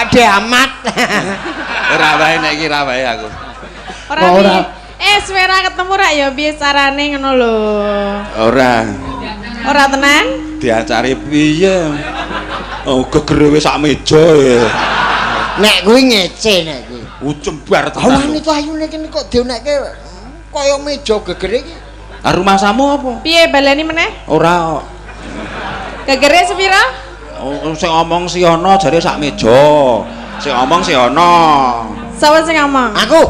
Pak De Ahmad. Ora wae nek iki ra wae aku. Ora Ora. piye? Eh, suwe ra ketemu rak ya piye carane ngono lho. Ora. Ora tenan? Diacari piye? Oh, gegere wis sak meja ya. Nek kuwi ngece nek kuwi. Ucembar tenan. Wanita ayune kene kok dionekke kaya meja gegere iki. Ah, rumahsamu apa? Piye baleni meneh? Ora kok. Gegere sepira? Oh, sing ngomong si ana jare sak meja. Sing ngomong si ana. Sapa sing ngomong? Aku.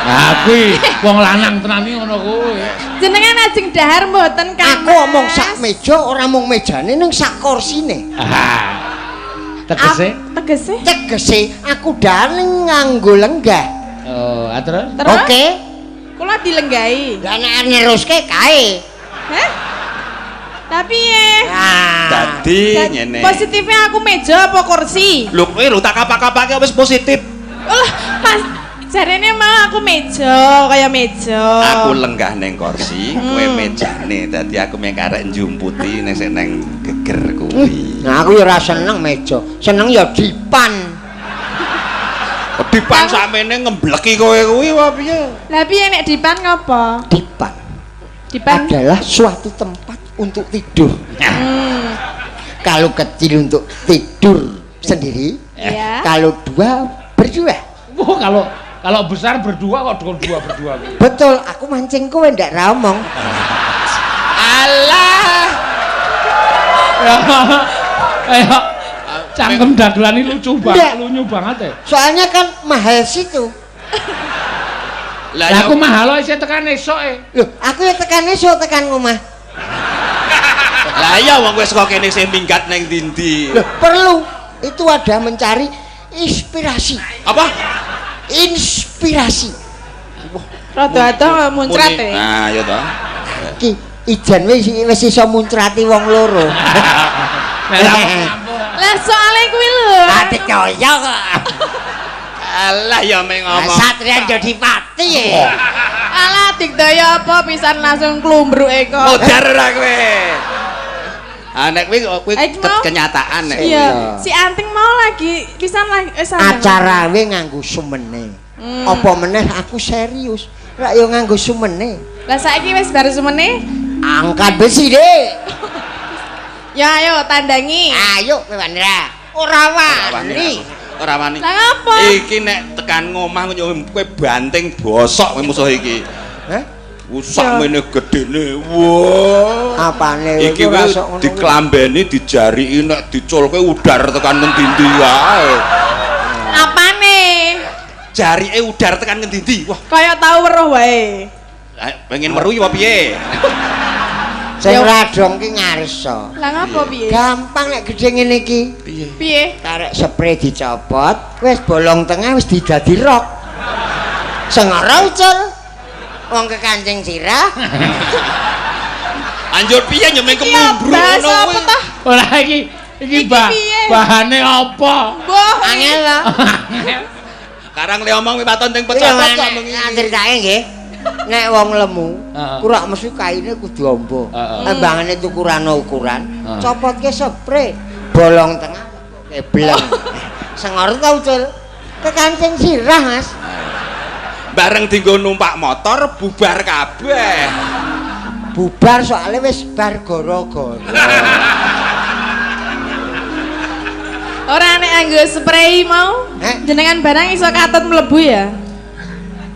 Lah kuwi wong lanang tenan iki ngono kuwi. Jenengan ajeng dahar mboten Kang? Aku omong sak meja ora mung mejane ning sak kursine. Ah. Tegese? Tegese? Tegese aku dahar ning nganggo lenggah. Oh, ah, terus? Terus? Oke. Kula dilenggahi. Lah nek neruske kae. Hah? Tapi ya. Nah. Dadi ngene. Positifnya aku meja apa kursi? Lho kowe lho tak kapak-kapake wis positif. Lah, Mas jarene mau aku meja, kaya meja. Aku lenggah ning kursi, kowe mejane. Dadi aku mung karek njumputi ning sing neng geger kuwi. Nah aku ya ora seneng meja, seneng ya dipan. Dipan sakmene ngembleki kowe kuwi apa piye? Lah piye nek dipan ngopo? Dipan Dipan. adalah suatu tempat untuk tidur. Kalau kecil untuk tidur sendiri, Iya. kalau dua berdua. Wah, kalau besar berdua kok dua berdua. Betul, aku mancing kowe ndak ra omong. Alah. Ayo. Cangkem dagelan ini lucu banget, Ndak. lunyu banget ya. Soalnya kan mahal situ. Lah Lah aku mahal isih tekan esuk e. Loh, aku ya tekan esuk tekan ngomah. Lah iya wong wis kok kene sing minggat ning ndi-ndi. Loh, perlu. Itu ada mencari inspirasi. Apa? Inspirasi. Rada adoh muncrat e. Nah, ya toh. Ki ijan wis wis iso muncrati wong loro. Lah soalnya kuwi lho. Ati kaya kok. Alah ya meng ngomong. Satria Jodipati ya. Alah digdaya apa pisan langsung klumbruke kok. Modar ora kowe. Ah nek kuwi kuwi Eh, mau? kenyataan nek. Iya, si Anting mau lagi pisan lagi sandang. Acara we nganggo sumene. Apa meneh aku serius. Rak yo nganggo sumene. Lah saiki wis bar sumene. Angkat besi, Dik. Ya ayo tandangi. Ayo kowe wani ra. Ora wani. Ora wani. Lah ngapa? Iki nek tekan ngomah kowe banting bosok kowe musuh iki. Hah? Sak mene gedene. Wah. Apane Iki kowe ora kowe sok ngono kuwi. diklambeni dijariki nek diculke udar tekan ngendi-endi wae. Apane? Jarike udar tekan ngendi-endi. Wah, Kaya tau weruh wae. Pengen weruh apa piye? Sing radong ki ngarsa. Lah ngapa piye? Gampang nek gedhe ngene iki. Piye? Piye? Karek spray dicopot, wis bolong tengah wis didadi rok. Sengara ucul. Wong kekancing sirah. Anjur piye nyemeng Iki kemumbruk bahasa ngono apa kuwi. toh? Ora iki iki Iki piye? bahane apa? Mbah. Angel lho. Karang le omong kuwi waton teng Iya, pecopot kok nek ceritake nggih. Nek wong lemu, kurak mesti kaine kudu amba. Embangane tukuran ukuran, copotke spray, bolong tengah kebleng. Sengor ta ucul. Kekancing sirah, Mas. Bareng dinggo numpak motor bubar kabeh. Bubar soalnya wis bar gara-gara. Ora nek anggo spray mau. Heh? Jenengan barang iso katut mlebu ya.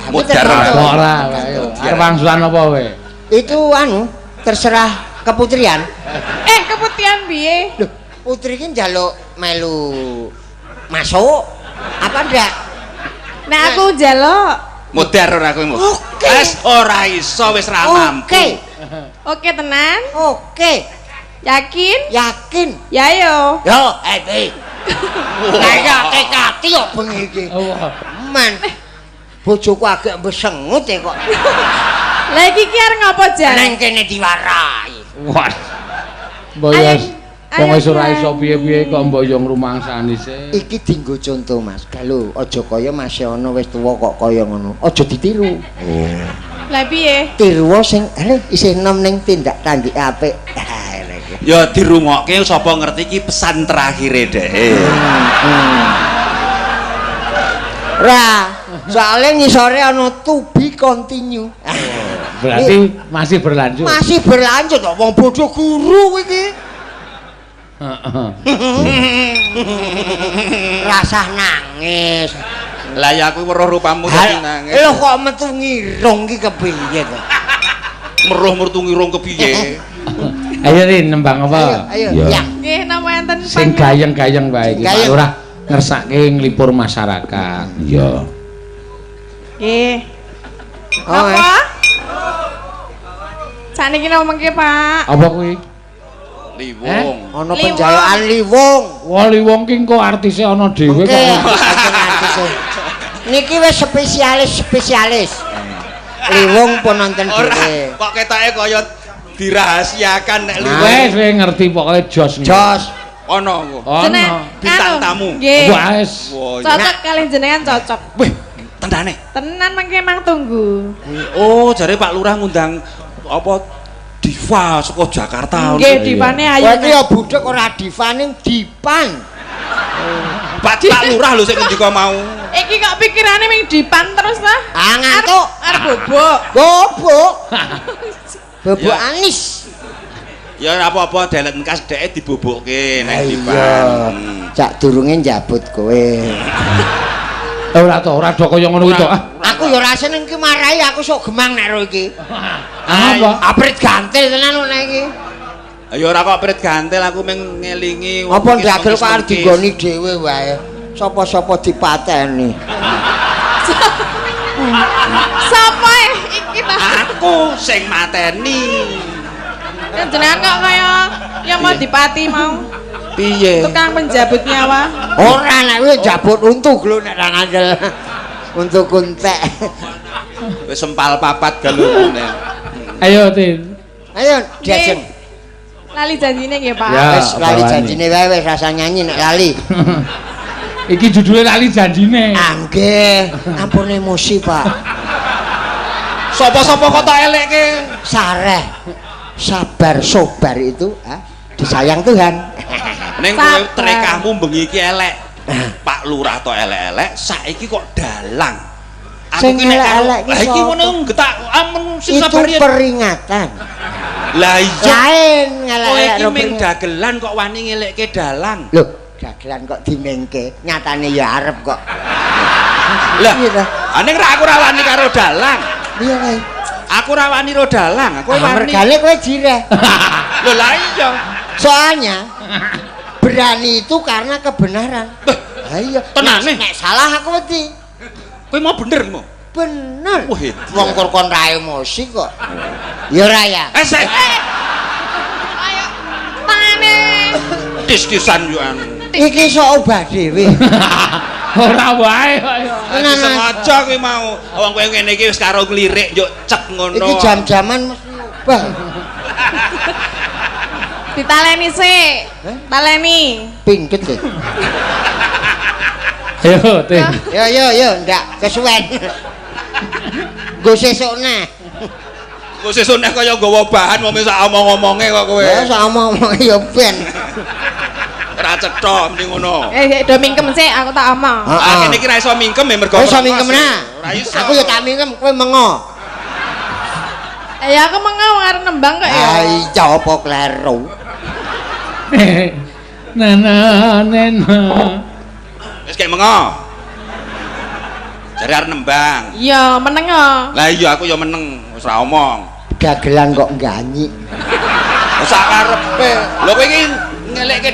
Modar Ora, ayo. Arep wangsulan apa kowe? Itu anu terserah keputrian. Eh, keputihan piye? Loh, putri ki njaluk melu masuk apa ndak? Nek aku njaluk. Modar ora kowe. Oke. Wis ora iso wis ra mampu. Oke. Oke tenan? Oke. Yakin? Yakin. Ya ayo. Yo, happy. Kaya tekati kok bengi iki. Oh. Men. Bojoku agak besengut ya kok. Lah iki ki arep ngopo jan? Neng kene diwarai. Wah. Mbok yo Ayo, wong wis ora ayo, iso piye-piye kok mbok yo ngrumangsani sih. Iki dinggo contoh Mas. Galuh, aja kaya Mas Yono wis tuwa kok kaya ngono. Aja ditiru. Lah piye? Tiru sing isih enom ning tindak tanduke apik. Ya dirungokke sapa ngerti iki pesan terakhire dhek. Ra, soalnya ngisore ana to be continue. Berarti masih berlanjut. Masih berlanjut kok wong bodoh guru iki. Heeh. Rasah nangis. Lah ya aku weruh rupamu dadi nangis. Lho kok metu ngirung ki kepiye to? Meruh mertu ngirung kepiye? Ayo Rin nembang apa? Ayo, ayo. Ya. Nggih, napa enten Sing gayeng-gayeng wae iki Pak Lurah ngersake nglipur masyarakat. Iya. Nggih. Oh, Napa? Sakniki napa mengke, Pak? Apa kuwi? Liwong. Ana penjalukan liwong. Wah, liwong ki engko artise ana dhewe Oke, kok. artise. Niki wis spesialis-spesialis. Liwong pun nonton Ora, dhewe. kok ketoke kaya dirahasiakan nek liwong. Wis wis ngerti pokoke jos. Jos. Ana kok. Ono. Bintang tamu. Nggih. Wes. Wah, iya. Cocok kalih jenengan cocok. Wih, tenane. Tenan mengke mang tunggu. Oh, jare Pak Lurah ngundang apa diva saka Jakarta. Nggih, divane ayu. Kowe iki ya budhek ora diva ning dipan. Pak Pak Lurah lho sing ngendika mau. Iki kok pikirane ming dipan terus ta? Ah ngantuk. Arep bobok. Bobok. Bobok Ya. anis. Ya ora apa-apa delek engkas dheke dibobokke nang dipan. Iya. Cak durunge njabut kowe. Ora to, ora do kaya ngono kuwi to. Ah. Aku ya ora seneng ki marahi aku sok gemang nek ro iki. Apa? Aprit gantil tenan kok nek iki. Ya ora kok prit gantil aku mung ngelingi. Apa ndagel kok arep dinggoni dhewe wae. Sapa-sapa dipateni. Sapa iki ta? Aku sing mateni. Ya jenengan kok kaya yang mau dipati mau. Piye? Tukang penjabut nyawa. Ora nek kuwi jabut untu lho nek ra ngandel. Untu kuntek. Wis sempal papat galungane. Ayo, Tin. Ayo diajeng. Lali janjine nggih, Pak. Ya. Wis lali bawani. janjine wae wis rasa nyanyi nek lali. Iki judule lali janjine. Ah nggih, ampun emosi, Pak. Sapa-sapa kok tak elekke? Sareh. Sabar sobar itu disayang Tuhan. Ning kowe Sabar. trekahmu bengi iki elek. Pak Lurah to elek-elek, saiki kok dalang. Aku Sing ki nek karo- elek-elek ki Lah iki sapa? ngono getak amun sing Itu sabar ya. peringatan. Lah iya. Lain Kowe ngelek-elek iki ro ming peringatan. dagelan kok wani ngelekke dalang. Loh, dagelan kok dimengke, nyatane ya arep kok. Lah, Iya ta? ning ra aku ra wani karo dalang. Iya kae. Aku ra wani karo dalang, aku Ah, wani. mergane kowe jireh. Lho lah iya. Soalnya berani itu karena kebenaran. Ah, iya. Tenane? Nek salah aku wedi. Kowe mau bener mau. Bener. Wah, iya. Wong kur kon ra emosi kok. Ya ora ya. Eh, sik. Ayo tangane. Dis-disan yo anu. Iki sok obah dhewe. Ora wae kok ya. Tenan, Mas. Sengaja kowe mau. Wong kowe ngene iki wis karo nglirik yo cek ngono. Iki jam-jaman mesti obah. Ditaleni sik. Taleni. Pingket e. Ayo, Tin. Yo yo yo, ndak kesuwen. Nggo sesuk neh. Kok sesuk nek kaya nggawa bahan wong sak omong-omonge kok kowe. Ya sak omong-omong ya ben. Ora cetha mending ngono. Eh, do mingkem sik aku tak omong. Heeh. Ah kene iki ra iso mingkem ya mergo Kowe iso mingkem nah. Ora iso. Aku ya tak mingkem, kowe mengo. Eh, ya aku mengo arep nembang kok ya. Ah iya apa kleru. Na na nena. Wis kek mengo. Jare arep nembang. Iya, meneng kok. Lah iya aku ya meneng, wis ra omong. Dagelan kok ganyi. Wis sak karepe. Lho kowe iki ngelekke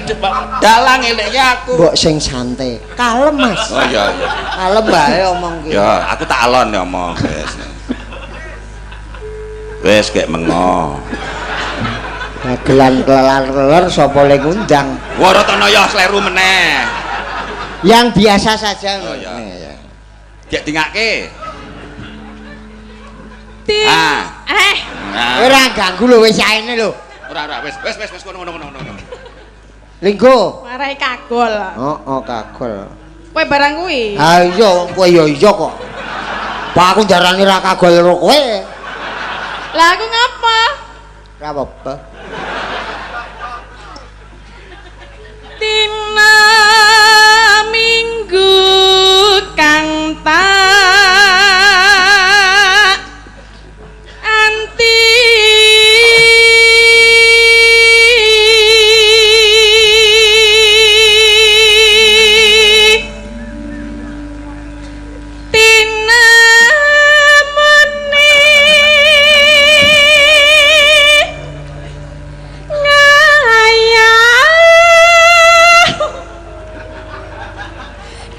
dalang ngelekke aku. Mbok sing santai. Kalem, Mas. Oh iya iya. Kalem bae omong ki. Ya, aku tak alon ya omong. Wis. Wis kek mengo. Dagelan kelar-kelar sapa le ngundang. Waratana ya kleru meneh. Yang biasa saja. Oh, iya. Iya. Gek dingake. Ting. Ah. Eh, Nah. Ora ganggu lho wis saene lho. Ora ora wis wis wis wis ngono ngono ngono. Linggo. marai kagol. Heeh, kagol. Kowe barang kuwi. Ha iya wong kowe ya iya kok. Pak aku ndarani ra kagol karo kowe. Lah aku ngapa? Ora apa-apa. Tina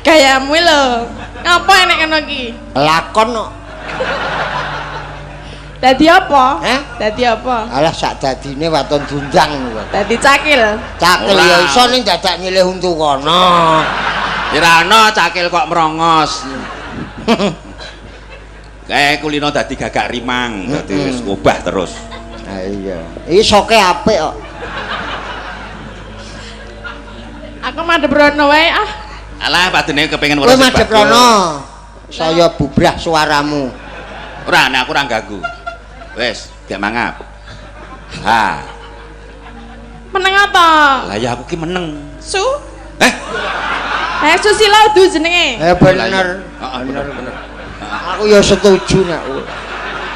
Gayamu lho. Ngapa enek ngono iki? Lakon kok. Dadi apa? Hah? Dadi apa? Alah sak dadine waton dundang kok. Dadi cakil. Cakil ya iso ning dadak nyilih untu kono. Ya ora ana cakil kok merongos. Kayak kulino dadi gagak rimang, dadi wis ngubah terus. Ha iya. Iki soke apik kok. Aku madhep rono wae ah. Alah padene kepengin Kowe weruh sing madhep bagus. rono. Saya bubrah suaramu. Ora, nek aku ora ganggu. Wis, gak mangap. Ha. Meneng apa? Lah ya aku ki meneng. Su? Eh, Eh Susila udu jenenge. Eh bener. Heeh, bener bener. Aku ya setuju nek kowe.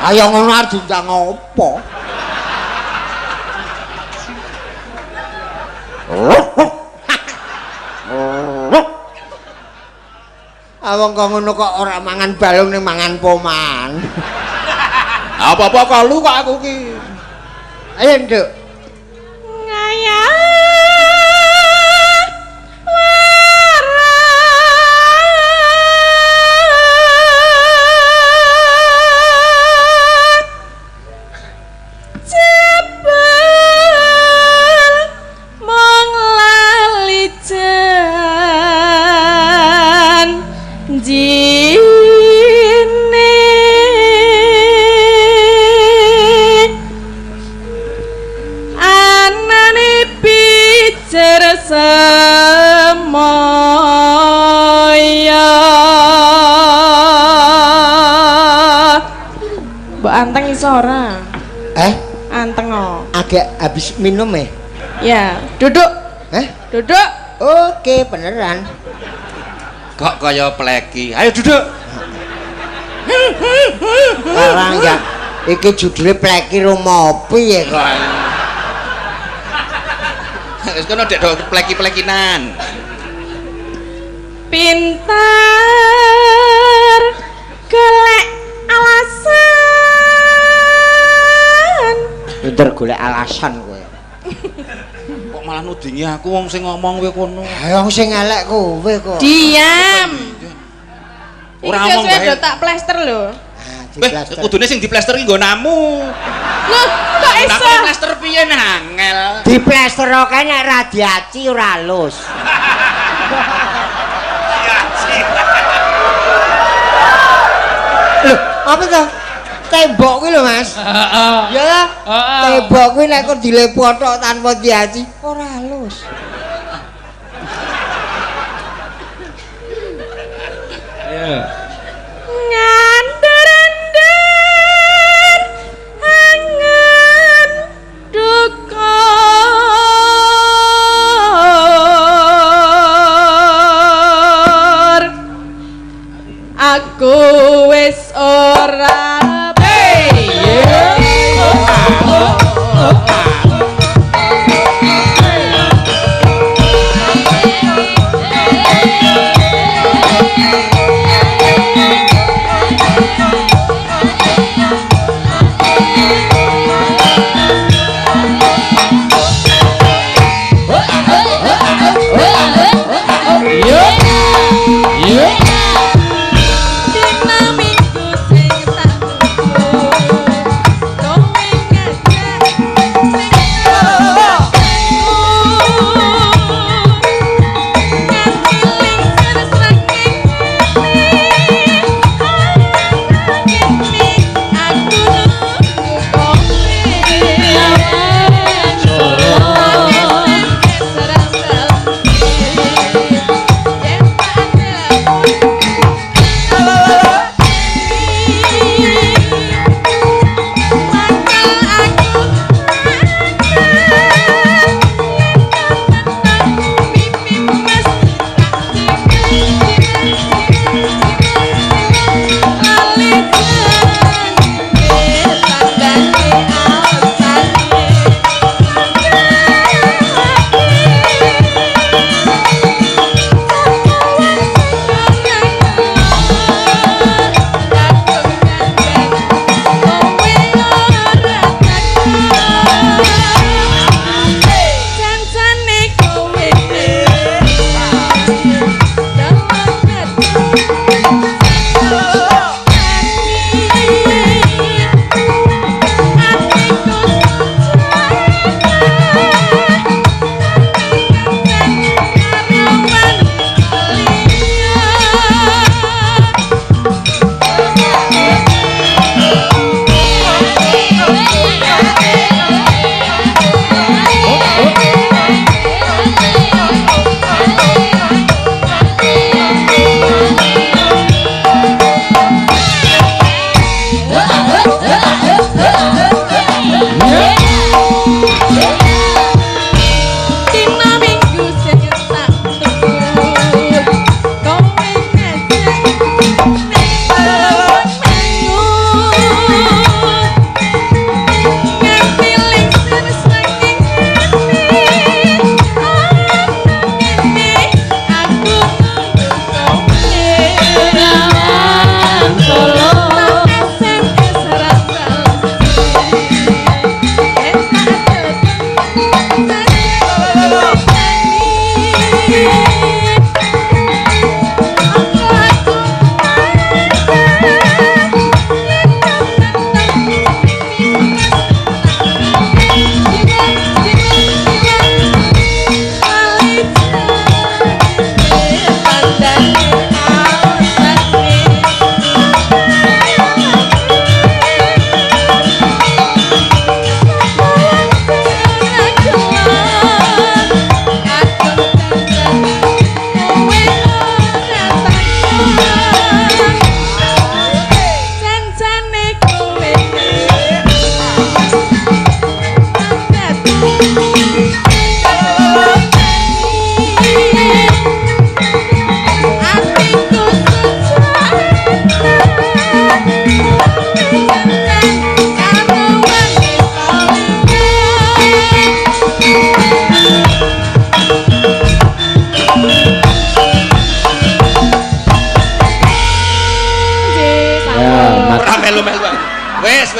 Ayo ngono arep diundang opo? Awong kok ngono kok ora mangan balung ning mangan poman. Apa-apa kok lu kok aku ki. Ayo nduk. Ngaya warat jebul mung lali janjine. Anane pijer semoyo. Mbok anteng iso ora? Eh, Anteng oh. agak habis minum ya? Ya, duduk, Eh? duduk. Oke, beneran. Kok kaya pleki. Ayo duduk. Ora ya. Iki judule pleki rumopi ya kok. Wis kono dek do pleki-plekinan. Pintar golek alasan. Pinter golek alasan kowe. Kok malah nudingi aku wong sing ngomong kowe kono. Ayo wong sing elek kowe kok. Diam. Ora Iki ngomong sesuai bae. do tak plester lho. Ah, Weh, diplaster. kudune sing diplester ki nggonamu. Loh, kok Lah iso? kok diplester piye nangel. Diplester kae nek radiasi ora halus. Loh, apa to? Tembok kuwi lho, Mas. Heeh. Ya ta? Heeh. Tembok kuwi nek kok dilepotok tanpa diaci ora halus. Ayo. Ngandar-andar angen dukur. Aku wis ora. Hey!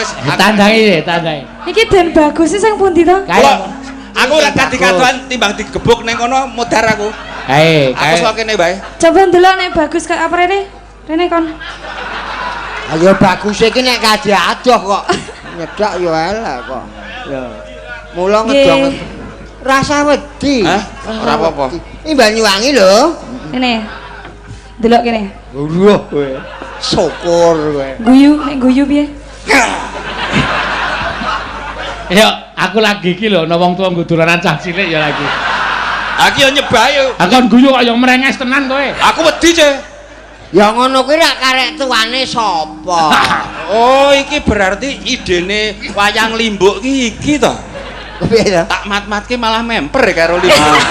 Wis Tandangi, tandangi. Iki den bagus sing pundi to? Kae. Aku ora kadi-kadoan timbang digebuk ning kono modar aku. Kae, Aku kae. sok kene wae. Coba ndelok nek bagus kayak apa rene? Rene kon. Ayo bagus iki nek kadi adoh kok. Nyedak yo elek kok. Ya. Mula ngedong rasa wedi. Hah? Ora apa-apa. Iki Banyuwangi lho. Rene. Delok kene. Wah kowe. Syukur kowe. Guyu, nek guyu piye? Ya, aku lagi iki lho ana wong tuwa nggo dolanan cah cilik ya lagi. Aku yo nyebah yo. Aku kon guyu kok ya merenges tenan kowe. Aku wedi, Ce. Ya ngono kuwi rak karek tuane sapa? Oh, iki berarti idene wayang limbuk ki iki to. Piye to? Tak mat-matke malah memper karo limbuk.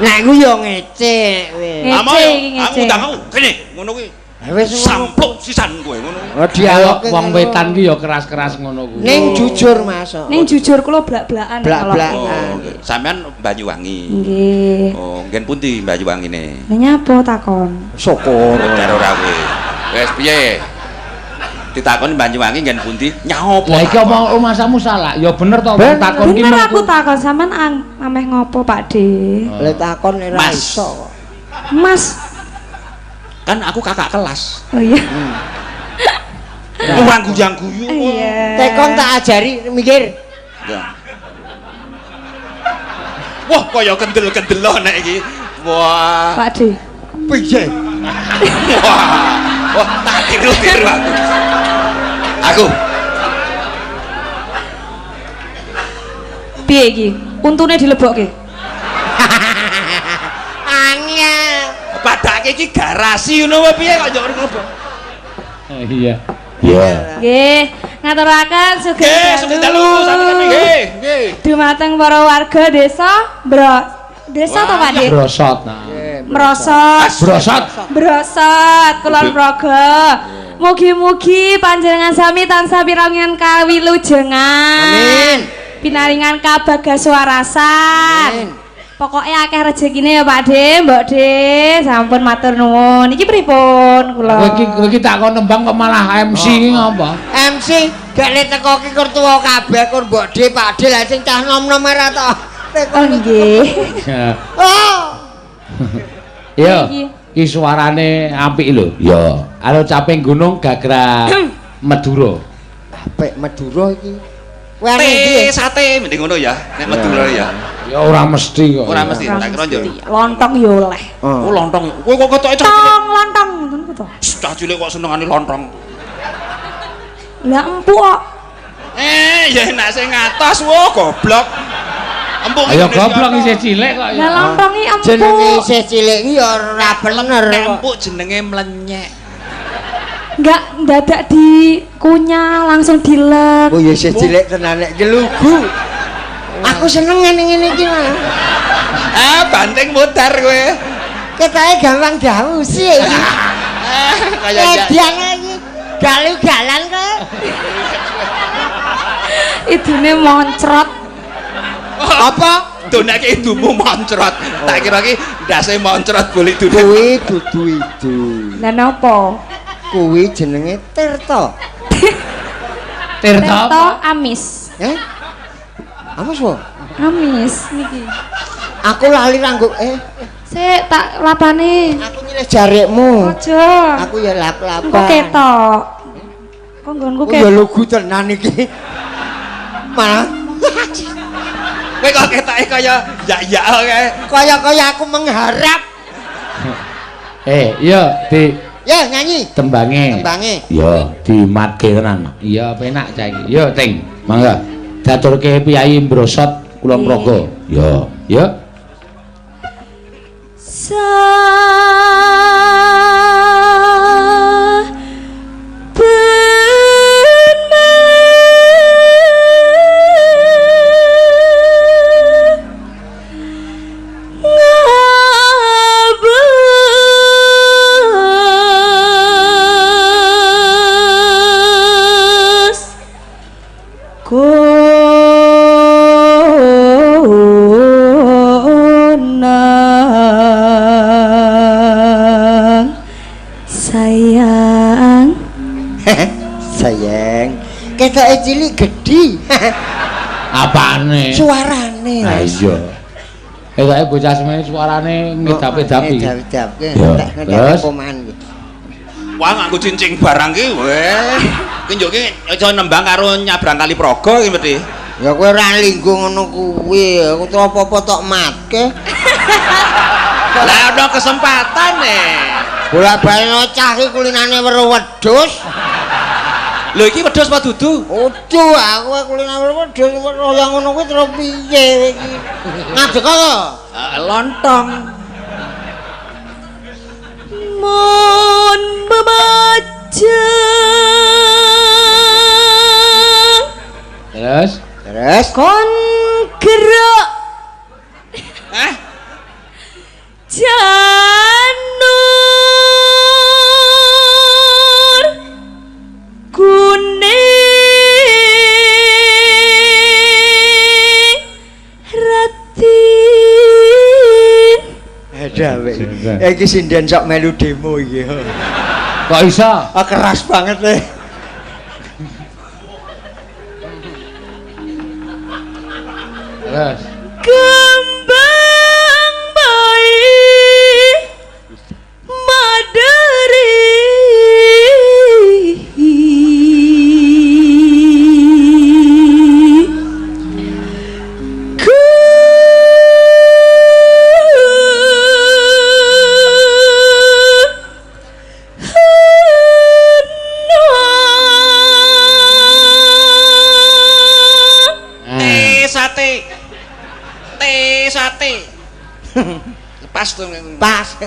Nek ku yo ngece kowe. Ngece iki Aku ngece. undang aku kene ngono kuwi. Wis ngono. Sampluk sisan kowe ngono. Oh dialog Wong wetan ki ya keras-keras ngono kuwi. Ning jujur Mas. Ning jujur kula blak-blakan nek Blak-blakan. ngelok. Oh, sampean Banyuwangi. Nggih. Oh, nggen pundi Banyuwangine? Lah nyapa takon? Syukur. Modar ora kowe. Wis piye? Ditakoni Banyuwangi nggen pundi? Nyaopo? Lah iki omong rumasamu salah. Ya bener to wong takon ki Bener mengku. aku takon sampean ameh ngopo Pak De? Lah takon ora Mas. iso kok. Mas. Kan aku kakak kelas. Oh iya. Ora guyang-guyu. Iya. Tekon tak ajari mikir. Ya. Wah, kaya kendel-kendel nek iki. Wah. Pak De. Piye? Wah. Wah, tak tiru-tiru aku. Aku. Piye iki? Untune dilebokke. Angel. Padake iki garasi ngono apa piye kok njok mlebu. Iya. Iya. Nggih, ngaturaken sugeng Nggih, sugeng dalu sami-sami nggih. Nggih. Dumateng para warga desa Bro. Desa to Pak De? Brosot nah. Merosot. Brosot. Brosot Kulon Progo. Mugi-mugi panjenengan sami tansah pirangan kawilujengan. Amin. Pinaringan kabagaswarasan. Amin. Pokoknya akeh rezekine ya Pak De, Mbok De. Sampun matur nuwun. Iki pripun kula? Kowe iki takon nembang kok malah MC iki ngopo? MC gak le teko ki kur tuwa kabeh kur Mbok De Pak De lah sing cah nom-nom ora to. Oh nggih. Oh. Iya. Iki. Iki suarane apik lho. Ya. Alo caping gunung gagrag Madura. Apik Madura iki. Kowe ane ndi? Sate, sate mending ngono ya. Nek Madura ya. Ya ora mesti kok. Ora mesti, tak kira njur. Lontong yo oleh. Oh, lontong. Kowe kok ketoke cah cilik. Tong lontong ngoten ku to. Cah cilik kok senengane lontong. Lah empuk kok. Ya enak sing ngatos, wah goblok. Empuk Ayo goblok isih cilik kok Lah ya. lontong iki empuk. Jenenge isih cilik iki ya ora bener Nek kok. empuk jenenge mlenyek. Enggak ndadak dikunyah langsung dilek. Oh ya isih cilik tenan nek gelugu. Aku seneng ngene-ngene iki mah. Ah, banting modar kowe. Ketoke gampang dawusi iki. Ah, kaya Edian iki galu-galan kowe. Idune moncrot. Apa? Donake idumu moncrot. Tak kira ki ndase moncrot golek idune. Kuwi dudu idu. Lah napa? Kuwi jenenge Tirta. Tirta. Tirta amis. Eh? Apa sih? Amis niki. Aku lali ranggo Sik tak lapane. Aku nyilih jarikmu. Aja. Aku ya lap-lapan. Engko ketok. Kok nggonku Aku ya ketok. lugu tenan iki. Malah Kowe kok ketoke kaya yak-yak kae. kaya-kaya aku mengharap. Iya di Ya nyanyi. tembange. Tembange. Ya, dimatke tenan. Iya, penak cah iki. Yo, Ting, mangga. Diaturke Piyayi Brosot Kulon Progo. Ya, ya. Saben ngabes konang sayang Sayang. Ketoke cilik gedhi. Apane? Suarane. Ha iya. Ketoke bocah semene suarane ngedap-edapi. Ngedap-edap. Ya, Ngentek pomahan iki. Wah, nganggo cincing barang ki. Weh. Ki njuk ki iso nembang karo nyabrang kali Praga ki mesti. Ya kowe ora linggo ngono kuwi, aku tuh apa-apa tok matke. Lah ana kesempatan e. Bolak-balik cah iki kulinane weruh wedhus. Lho iki wedhus apa dudu? Udu aku kulinane weruh wedhus weruh yang ngono kuwi terus piye iki? Ngadeg to? Lontong. Mon memajang. Terus Terus kon gerak. Hah? Janur kuning ratin. Ada weh. Iki sinden sok melu demo iki. Kok iso? Ah, keras banget le. Terus kembang bayi maderi. Sate. Teh sate. Pas tuh. Pas.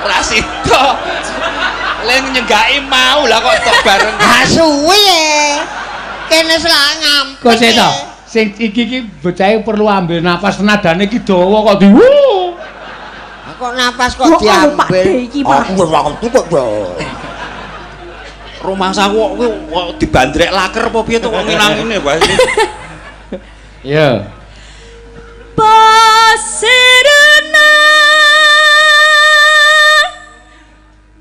Rasito. Le nyenggaki mau lah kok tok bareng. Ha suwi e. Kene selak ngampek. Kok sik to? Sing iki iki bocahe perlu ambil napas, nadane iki dawa kok di. Kok napas kok diambil. Aku waktu kok. Rumangsa kok kuwi dibandrek laker apa piye to kok nginang ngene wae. Iya. Pasirna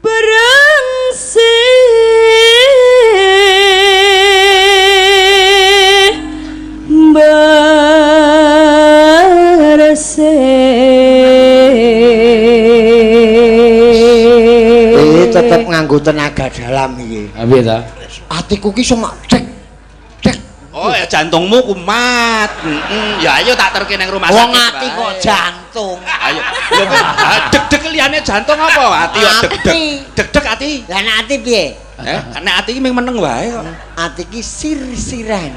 berengsi bersih. Iki tetep nganggo tenaga dalam iki. Ha piye ta? Atiku ki iso mak dek dek. Oh ya jantungmu kumat. Heeh. Ya ayo tak terke nang rumah sakit. Wong ati kok jantung. Ayo. Lho deg-deg liyane jantung apa? Ati kok deg-deg. Deg-deg ati. Lah nek ati piye? Nek ati iki mung meneng wae kok. Ati ki sir-siran.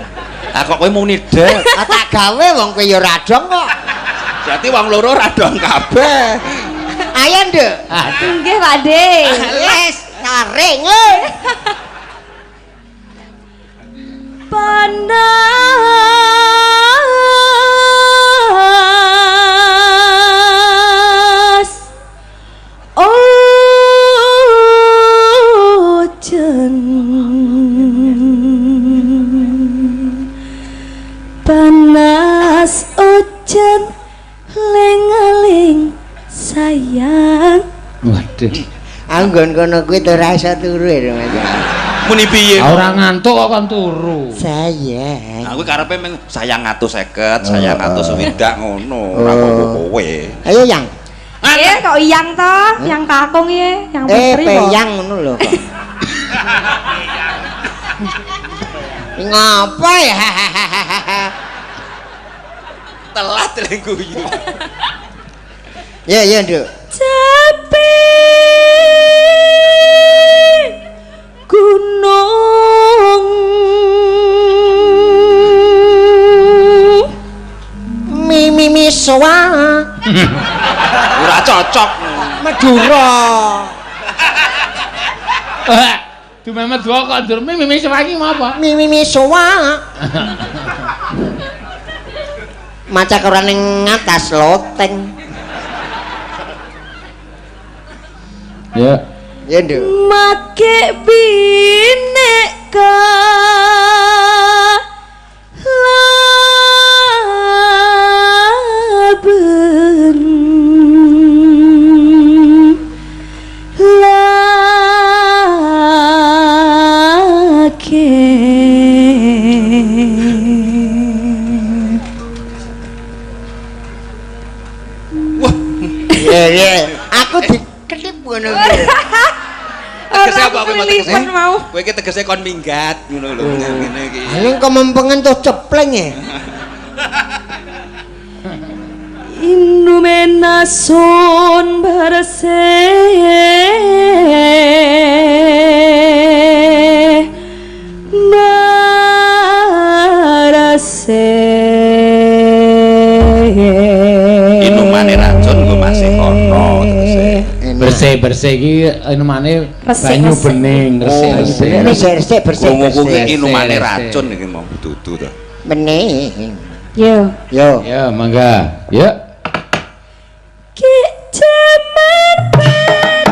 Lah kok kowe muni deg? Ah tak gawe wong kowe ya ora dong kok. Berarti wong loro ora dong kabeh. Ayo, Nduk. Nggih, Pak De. Yes, taring. Panas ojen, panas ojen ling-ling sayang. Waduh. Aku nggon kono kuwi ora iso turu ya, Mas. Muni piye? Ora ngantuk kok kon turu. Sayang. Aku karepe meng sayang 150, sayang 160 ngono, ora kok kowe. Ayo yang. Kok iyang to? Yang kakung ye, yang putri kok. Peyang ngono lho kok. Ngapa ya? Telat lek guyu. Ya, ya, Nduk. Cape gunung Mi mi mi soa. Ora cocok. Madura. Dume Madura kok ndur mi mi soa iki mau apa? Mi mi mi soa. Maca ora ning atas loteng. Ya. Ya, Nduk. Make bineka laben lan Wah, Iya, iya. Aku diketip ngono kuwi. tegese apa kowe mau tegese? Kelilipan mau. Kowe iki tegese kon minggat ngono lho ngene iki. Ning kemempengen tuh cepleng ya. Inumenasun bersih marase. Inumane racun nggo masih ono tegese. Bersih-bersih iki inumane Resik, banyu resik. bening, resik-resik. Bersih, resik, bersih. Krunguku ki bersih. inumane Resik. racun iki mau dudu to. Bening. Yo. Yo. Ya, mangga. Ya. Ki jaman berjalan,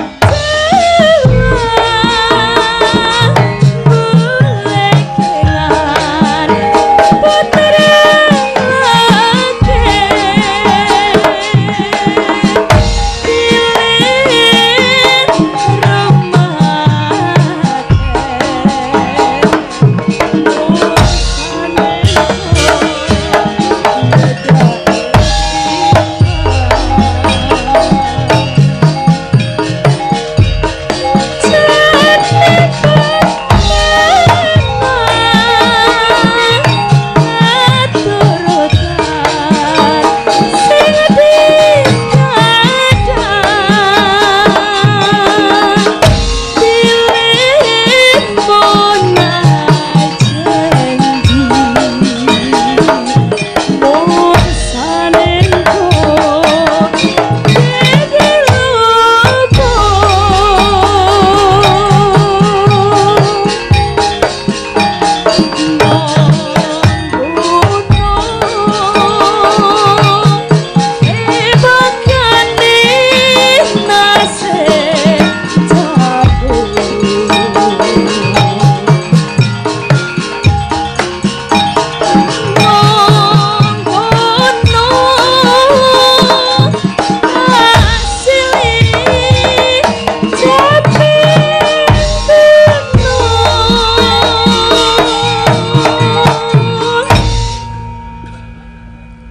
putra laki, pilih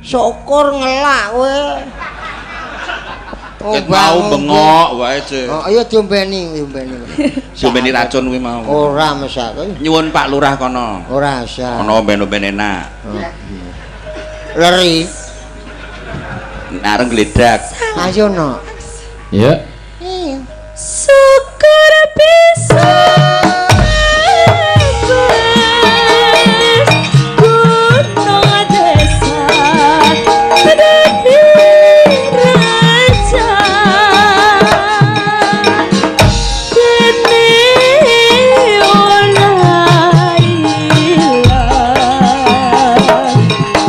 Syukur ngelak kowe. Ket mau bengok wae, Cek. Oh, ayo diombeni, diombeni. Diombeni racun kuwi mau. Ora mesake. Nyuwun Pak Lurah kono. Ora usah. Ono omben-omben enak. Leri. Areng gledak. Ayo no. Ya. Syukur bisa gunung desa dadi raja dene ora ilang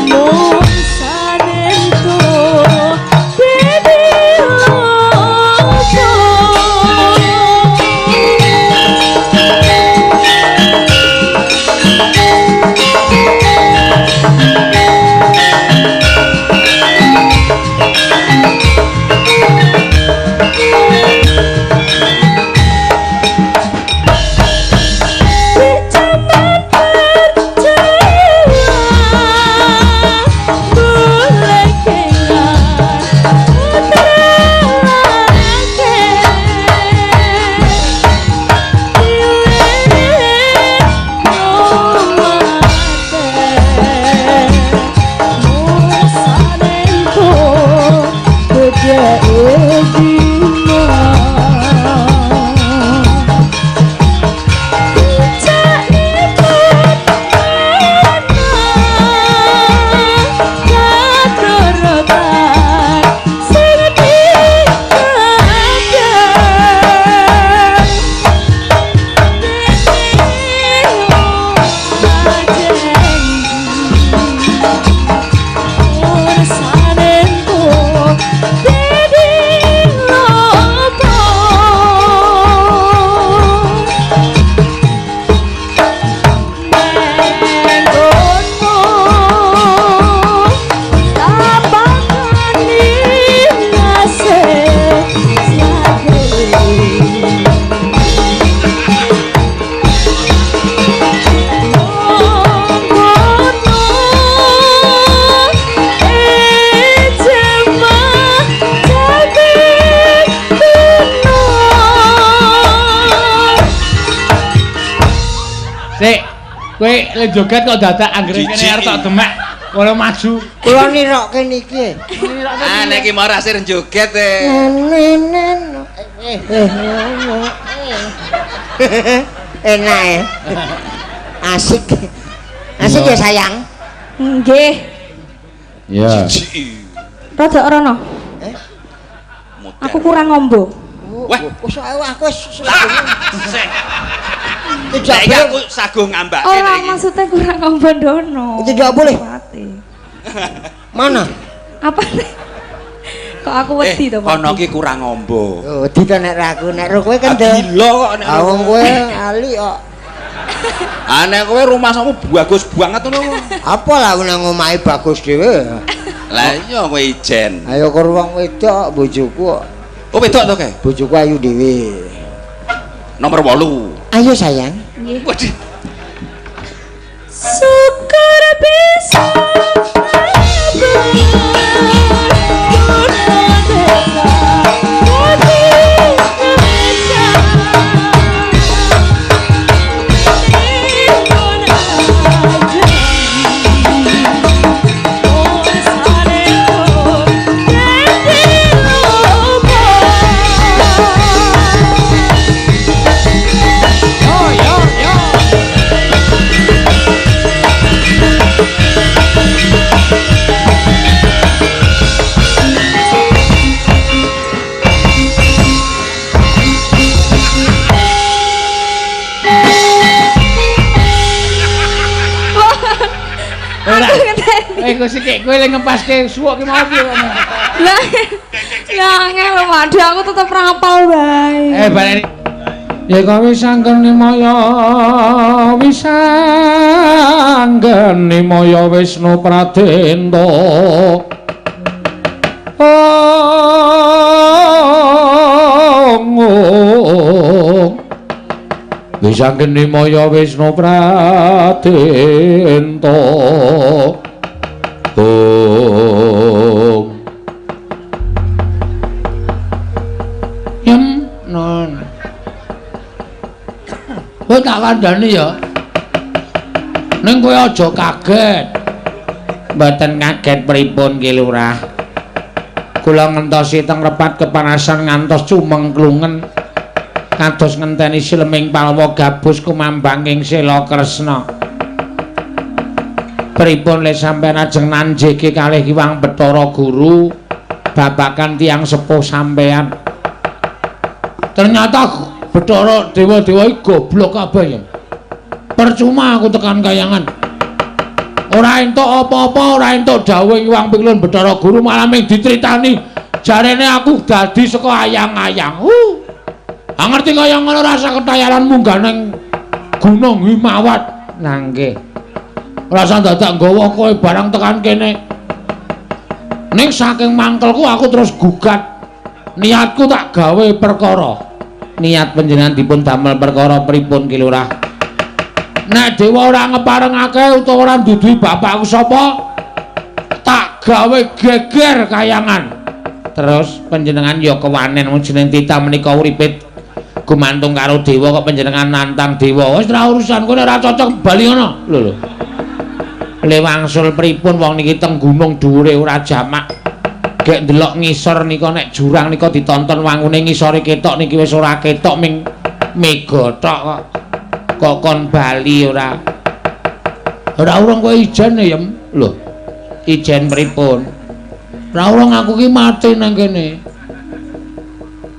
mung sanento dadi opo. Kowe le joget kok dadak anggere kene arep tok demek ora maju. Kula nirokke niki. Ah nek iki mau ora sir joget e. Nenen. Enak ya. Asik. Asik ya sayang. Nggih. Iya. Jijiki. Rada rono. Eh? Aku kurang ngombo. Wah. Wis aku wis Sik. tidak Nek iki boleh. aku saguh ngambake Ora nek iki. maksudnya kurang ngombo ndono. Tidak boleh. Pati. Mana? Apa nih? Kok aku wedi to, Pak? Kono ki kurang ngombo. Oh, wedi to nek ra aku, nek ro kowe kendel. Gila kok nek. Ah wong kowe ali kok. Ah nek kowe rumahmu bagus banget ngono. Apa lah nang omahe bagus dhewe. Lah iya kowe ijen. Ayo karo wong wedok bojoku kok. Oh wedok to kae? Bojoku ayu dhewe. Nomor 8. Ayo sayang. Nggih. Waduh. Syukur bisa Yo yo yo. Ora. Eh kok sik kowe le ngepaske suwuk ki mau piye kok. Lah, ya angel lho, Pak. Aku tetep rapal bae. Eh baleni. Ya kok wis anggene maya wis anggene maya Wisnu Pradenta. Ong ong. Wis anggene maya Wisnu Pradenta. Ong. Yem non. Kowe tak kandhani ya. Ning kowe aja kaget. Mboten kaget pripun Ki Lurah. Kula ngentosi teng repat kepanasan ngantos cumengklungen. Kados ngenteni sileming palwa gabus kumambang ing Sela Kresna. Pripun le sampeyan ajeng nanjeke kalih Hyang Bathara Guru babakan tiyang sepuh sampeyan. Ternyata Bathara dewa-dewa iki goblok kabeh ya. Percuma aku tekan kayangan. Ora entuk apa-apa, ora entuk dawuh Hyang Piklun Bathara Guru malah mung dicritani jarene aku dadi saka ayang-ayang. Ah ngerti kaya ngono rasa ketayaran munggah nang Gunung Himawat. Nah nggih. Rasa dadak nggawa kowe barang tekan kene. Ning saking mangkelku aku terus gugat. Niatku tak gawe perkara. Niat panjenengan dipun damel perkara pripun Ki Lurah? Nek dewa ora ngeparengake utawa ora nduduhi bapakku sapa, tak gawe geger kayangan. Terus panjenengan ya kewanen wong jeneng titah menika uripe gumantung karo dewa kok panjenengan nantang dewa. Wis ora urusan kowe ora cocok bali ngono. Lho lho. Le wangsul pripun wong niki teng gunung dhuwure ora jamak. Gek ndelok ngisor nika nek jurang nika ditonton wangune ngisore ketok niki wis ora ketok ming mega tok kok. Kok kon bali ora. Ora urung kowe ijen ya, Yem. Lho. Ijen pripun? Ora urung aku ki mati nang kene.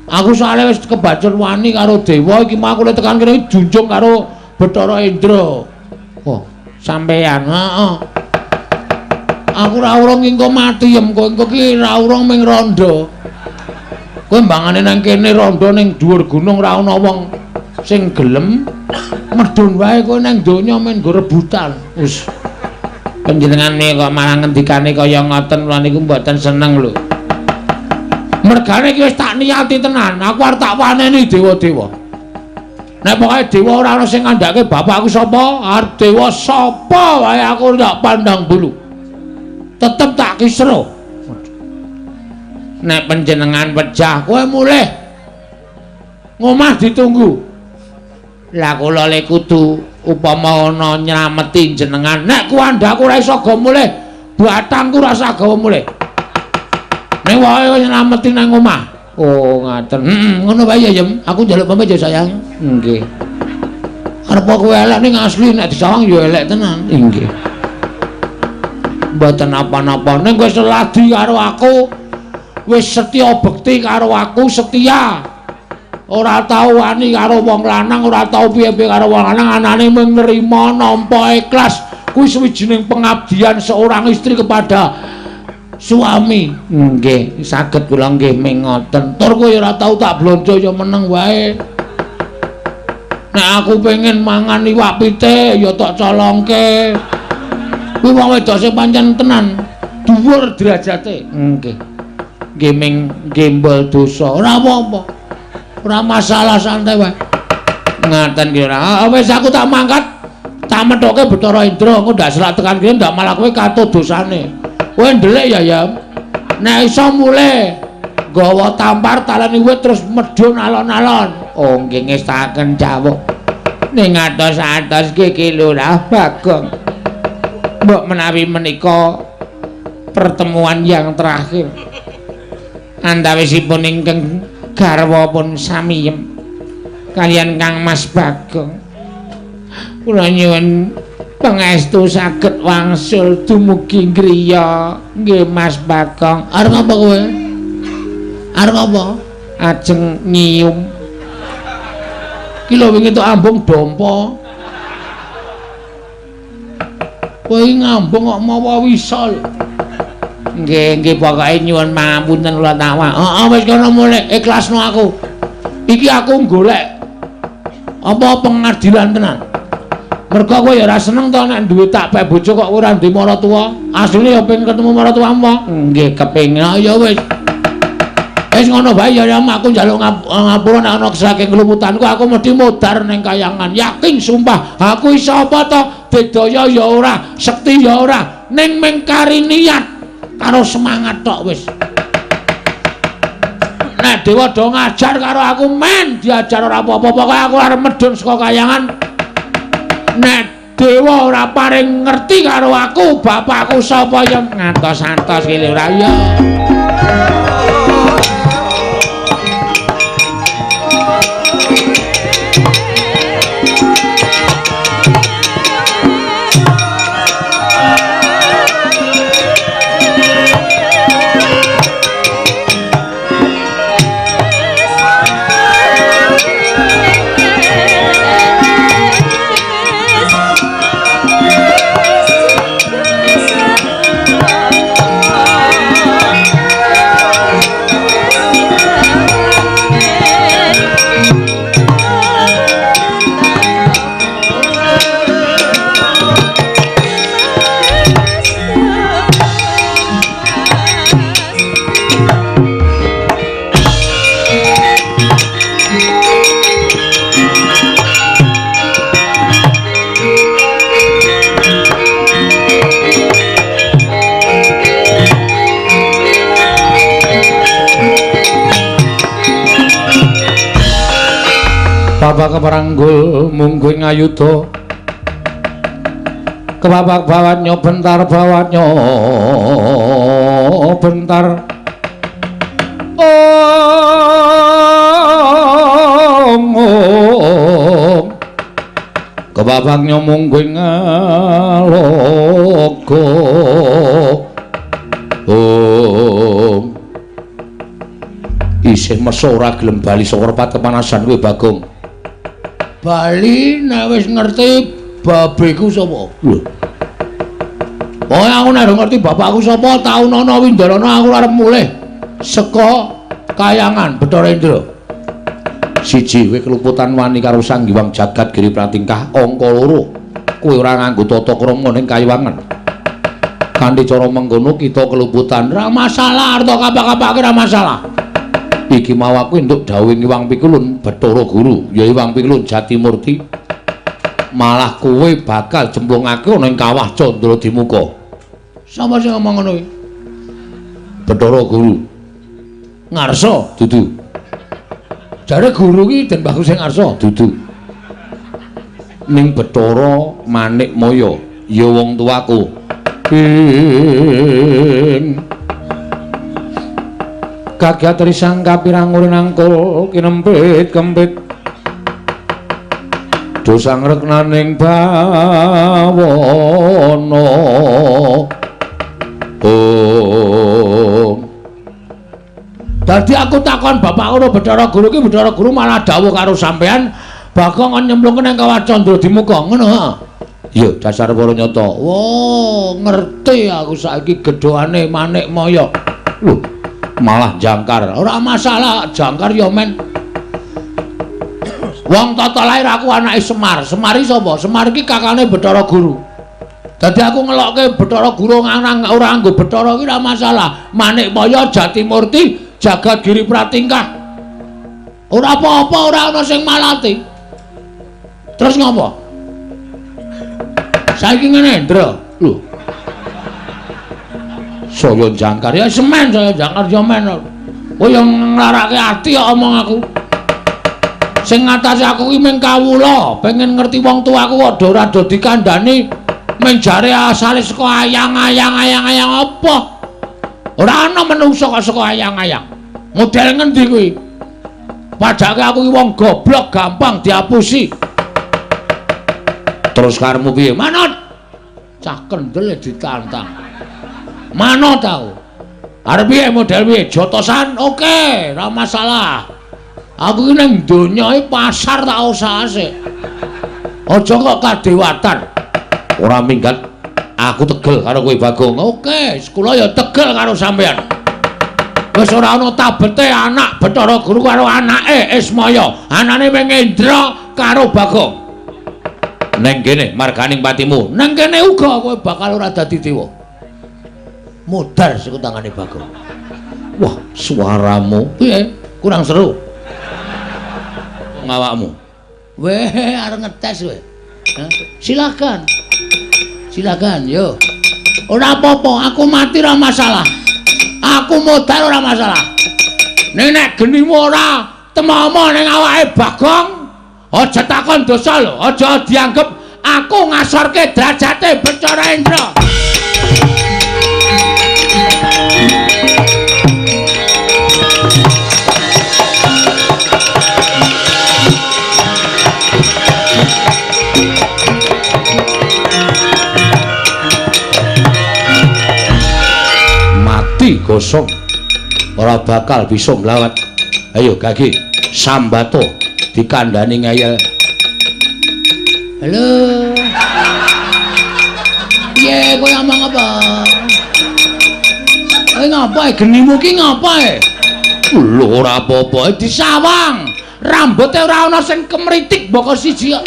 Aku soalnya wis kebacut wani karo dewa iki mau aku tekan kene junjung karo Bathara Indra. Oh, sampeyan. Heeh. Aku ora urung engko mati yem kowe engko ki ora urung ming rondo. Kowe mbangane nang kene rondo ning dhuwur gunung ora ana wong sing gelem medhun wae kowe nang donya men nggo rebutan. Wis. Panjenengane kok malah ngendikane kaya ngoten kula niku mboten seneng lho. Mergane iki wis tak niati tenan, aku arep tak waneni dewa-dewa. Nek pokoke dewa ora ana sing ngandhake bapakku sapa, arep dewa sapa wae aku tak pandang bulu. Tetep tak kisro. Nek panjenengan pejah kowe mulih. Ngomah ditunggu. Lah kula le kudu upama ana nylameti jenengan. Nek kuandhaku ora iso go mulih, batangku ora usah gawa mulih. Ning wae wis nylameti nang omah. Oh, ngaten. Heeh, ngono wae ya, Yem. Aku njaluk pamit ya, sayang. Nggih. Arep kowe elek ning asli nek disawang ya elek tenan. Nggih. Mboten napa-napa. Ning kowe seladi karo aku, wis setya bekti karo aku, setia. Ora tau wani karo wong lanang, ora tau piye-piye karo wong lanang, anane mung nrima nampa ikhlas. Kuwi sawijining pengabdian seorang istri kepada suami. Nggih, saged kula nggih ming ngoten. Tur kowe ora tau tak blonjo ya meneng wae. Nek aku pengen mangan iwak pitik ya tak colongke. Kuwi wong wedok sing pancen tenan dhuwur derajate. Nggih. Nggih ming gembol dosa. Ora apa-apa. Ora masalah, santai wae. Ngaten ki ora. Wis aku tak mangkat. Tak methoke Bathara Indra, engko ndak selak tekan kene ndak malah kowe katut dosane. Kowe ndelik ya, ya. Nek iso mulih gawa tampar taleni wit terus medhun alon-alon. Oh nggih ngestaken jawuk. Ning atos-atos ki Lurah Bagong. Mbok menawi menika pertemuan yang terakhir. Antawisipun ingkang garwa pun samiyem kaliyan Kang Mas Bagong. Kula nyuwun pangestu saged wangsul dumugi griya nggih Mas Bagong. Arep apa kowe? Arep apa? Ajeng nyium. Ki lho wingi tok ambung dompa. Kowe ngambung kok mawa wisa lho. Nggih, nggih pokoke nyuwun pangapunten kula tawa. Heeh wis kono mulih ikhlasno aku. Iki aku golek apa pengadilan tenan. Mergo kowe ya ora seneng to nek duwe tak pek bojo kok ora duwe maratuwa. Asline ya pengen ketemu maratuwamu apa? Nggih, kepengin. Ya wis. Wis ngono bae ya, ya aku njaluk ngapura nek ana saking kelumutanku aku mesti modar ning kayangan. Yakin sumpah, aku iso apa to? Bedaya ya ora, sekti ya ora, ning mung kari niat karo semangat tok wis. Nek dewa do ngajar karo aku men diajar ora apa-apa, pokoke aku arep medhun saka kayangan. Nek dewa ora paring ngerti karo aku, bapakku sapa ya ngantos-antos ki lho ora ya. Bapak keperanggul mungguing ayuda kebapak bawatnya bentar bawatnya bentar om om kebabaknya mungguing ngalogo om isih meso ora gelem bali saka repat kepanasan kowe Bagong. Bali nek wis ngerti babeku sapa. Lho. Pokoke aku nek ngerti bapakku sapa, taunana windarana aku arep mulih saka kayangan Bathara Indra. Siji, kowe keluputan wani karo Sang Hyang Jagat Giri Pratingkah. Angka loro, kowe ora nganggo tata krama ning kayiwangan. Kanthi cara mengkono kita keluputan. Ora masalah, arta kapak-kapake ora masalah. Iki mau aku entuk dawuh Hyang Pikulun Bathara Guru, ya Hyang Pikulun Jatimurti. Malah kowe bakal jemplungake ana ing kawah Candra Dimuka. Sapa sing ngomong ngono kuwi? Bathara Guru. Ngarsa dudu. Jare guru ki Den Bagus sing ngarsa dudu. Ning Bathara Manikmaya ya wong tuaku. Ing kagiat risang kapirang urin angkul kinempit kempit dosang reknaning bawana. Om. Dadi aku takon bapak karo Bathara Guru ki, Bathara Guru malah dawuh karo sampean Bagong kon nyemplungke nang Kawah Candra Dimuka ngono ha. Ya dasar para nyata. Wah, ngerti aku saiki gedhokane Manikmaya. Lho, malah jangkar. Ora masalah, jangkar ya men. Wong tata lahir aku anake Semar. Semar iki sapa? Semar iki kakane Bathara Guru. Dadi aku ngelokke Bathara Guru ora nganggo Bathara iki ora masalah. Manikmaya Jatimurti Jagat Giri Pratingkah. Ora apa-apa, ora ana sing malati. Terus ngopo? Saiki ngene, Ndra. Lho. Saya jangkar ya semen, saya jangkar ya men. Kowe yang nglarake ati kok omong aku. Sing ngatasi aku ki mung kawula, pengen ngerti wong tuaku kok do ora do dikandhani mung jare asale saka ayang-ayang apa. Ora ana menungsa kok saka ayang-ayang. Model ngendi kuwi? Padake aku ki wong goblok gampang diapusi. Terus karepmu piye? Manut. Cah kendel ditantang. Manut aku. Arep piye model piye? Jotosan oke, ora masalah. Aku ki ning donya iki pasar tak usahase. Aja kok kadewatan. Ora minggat. Aku tegel karo kowe Bagong. Oke, kula ya tegel karo sampean. Wis ora ana tabete anak Bathara Guru karo anake Ismaya. Anane mung Indra karo Bagong. Neng kene marganing patimu. Neng kene uga kowe bakal ora dadi dewa. Modar saka tangane Bagong. Wah, suaramu piye? Kurang seru. Ngawakmu. Weh, arep ngetes kowe. Silakan. Silakan, yo. Ora apa-apa, aku mati ora masalah. Aku modar ora masalah. Ning nek genimu ora temomo ning awake Bagong, aja takon dosa lho, aja dianggep aku ngasorke derajate Bathara Indra. Mati gosong ora bakal bisa nglawat. Ayo Gagi sambato dikandhani ngeyel. Halo. Piye kowe omong apa? Kowe ngapa genimu ki ngapa e? Lho ora apa-apa disawang. Rambuté ora ana sing kemritik mboko siji kok.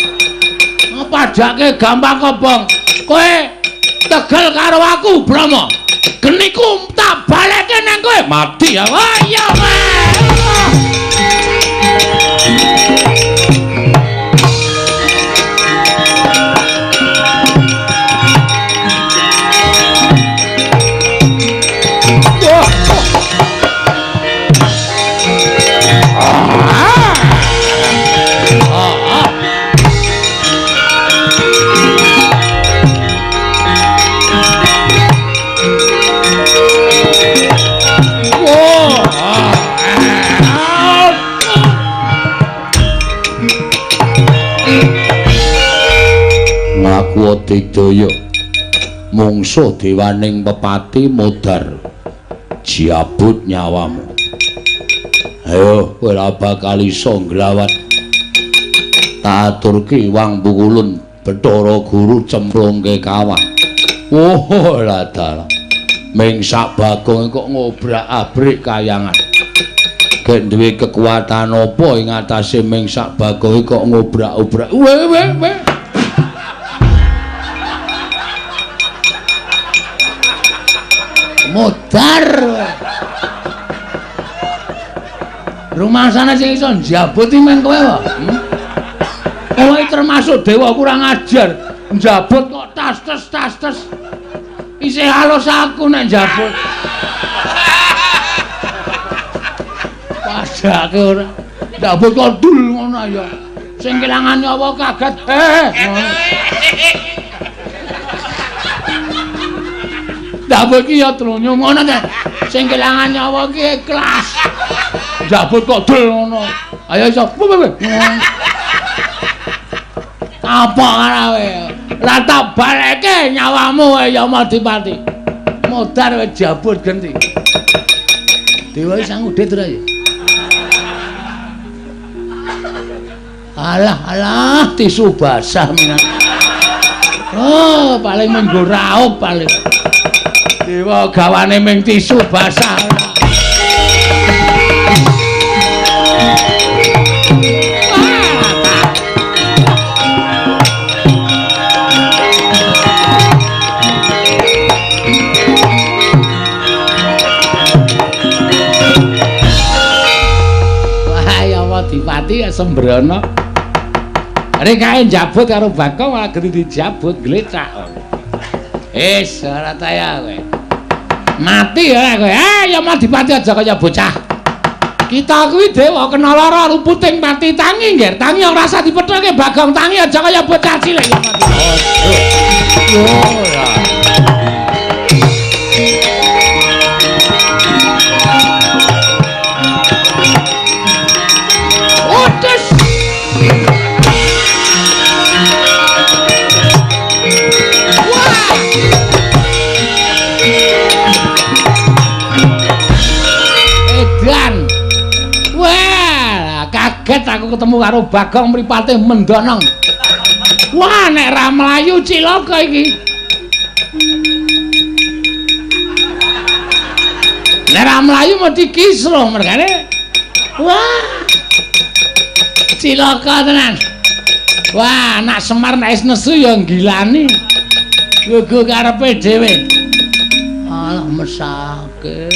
Padake gampang kobong. Kowe tegel karo aku, Brahma. Geniku tak balekke nang kowe. Mati ya. Wah iya kowe. Ngaku digdaya mungsuh dewaning pepati modar jabut nyawamu. Ayo kowe ora bakal iso nglawat. Tak aturke wang pukulun Bathara Guru cemplungke kawah. Oh lah dalah. Ming sak Bagong kok ngobrak-abrik kayangan. Gek duwe kekuatan apa ing atase ming sak Bagong kok ngobrak-obrak. Weh weh weh. Modar. Rumasane sing iso njabut iki men kowe wae. Kowe termasuk dewa kurang ajar. Njabut kok tas-tes tas-tes. Isih halus aku nek njabut. Padake ora. Njabut kok dul ngono ya. Sing kelangan nyawa kaget. Njabut ki ya trunyu ngono ta. Sing kelangan nyawa ki ikhlas. Njabut kok dul ngono. Ayo iso. Apa karawe? Lah tak baleke nyawamu Yamadipati. Modar wis jabut genti. Dewa sang udit ora ya? Alah alah tisu basah minan. Oh, paling menggo raup paling. Dewa gawane ming tisu basah. Wah, Yamadipati ya sembrono. Rek kae njabut karo Bagong malah genti dijabut glecak. Wis ora taya kowe. Mati ora kowe. Yamadipati aja kaya bocah. Kita kuwi dewa kena lara luputing pati tangi nggih. Tangi ora usah dipethoke Bagong tangi aja kaya bocah cilik Yamadipati. Yo ora. Otes. Edan. Wah, kaget aku ketemu karo Bagong mripate mendonong. Wah, nek ra mlayu cilaka iki. Nek ra mlayu mesti kisruh mergane. Wah. Cilaka tenan. Wah, anak Semar nek wis nesu ya nggilani. Gugu karepe dhewe. Alah mesake.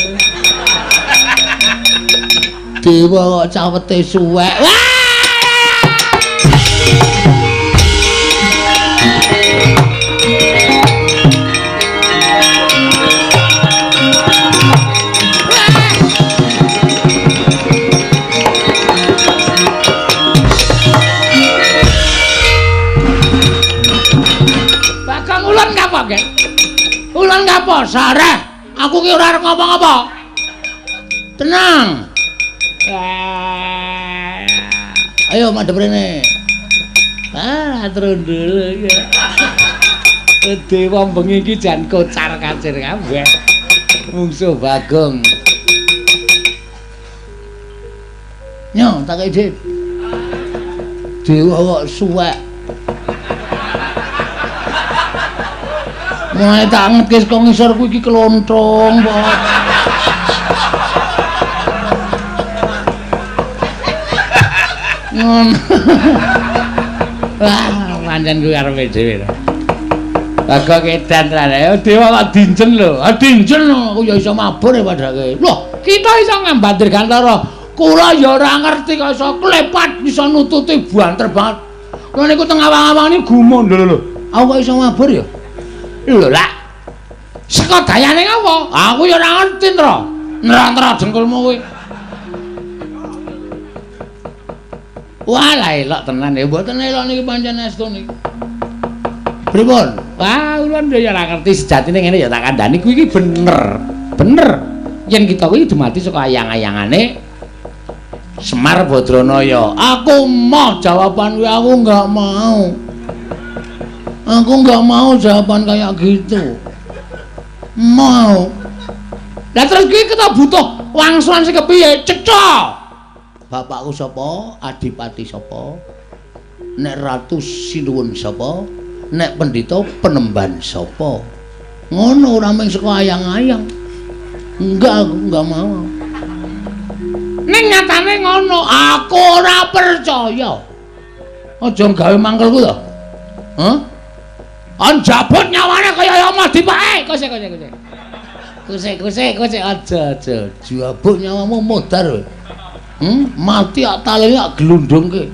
Dewa kok cawete suwek. Wah! Bagong ulun kapok, Gek? Ulun kapok, sareh. Aku ki ora arep ngomong apa. Tenang. Ayo madhep rene. Ah, trundul iki. Dewa bengi iki jan kocar kacir kabeh. Mungsuh Bagong. Nyo, tak kei dit. Dewa kok suwek. Mulai tak angetke saka ngisor kuwi iki klonthong, Pak. Ngono. Wah, pancen kuwi karepe dhewe to. Bagong edan tenan. Ayo dewa kok dinjen lho. Ah dinjen aku ya iso mabur ya padake. Loh, kita iso ngambat dirgantara. Kula ya ora ngerti kok iso klepat iso nututi banter banget. Kula niku teng awang-awang niku gumun lho lho. Aku kok iso mabur ya? Lho lah. Saka dayane ngapa? Aku ya ora ngerti, Ntra. Ntra-ntra dengkulmu kuwi. Wah, lah elok tenan ya. Mboten elok niki pancen estu niki. Pripun? Wah, kula ya ora ngerti sejatine ngene ya tak kandhani kuwi iki bener. Bener. Yen kita kuwi dumadi saka ayang-ayangane Semar Badranaya. Aku moh jawaban kuwi, aku enggak mau. Aku enggak mau jawaban kayak gitu. Mau. Lah terus kuwi kita butuh wangsulan sing kepiye? Cetha. Bapakku sapa? Adipati sapa? Nek ratu sinuwun sapa? Nek pendhita penemban sapa? Ngono ora mung saka ayang-ayang. Enggak, aku enggak mau. Ning nyatane ngono, aku ora percaya. Aja gawe mangkelku to. Hah? Anjabut nyawane kaya Yamadipati. Kose kose kose. Kose kose kose aja aja. Jabut nyawamu modar. Mati ak taline ak glundungke.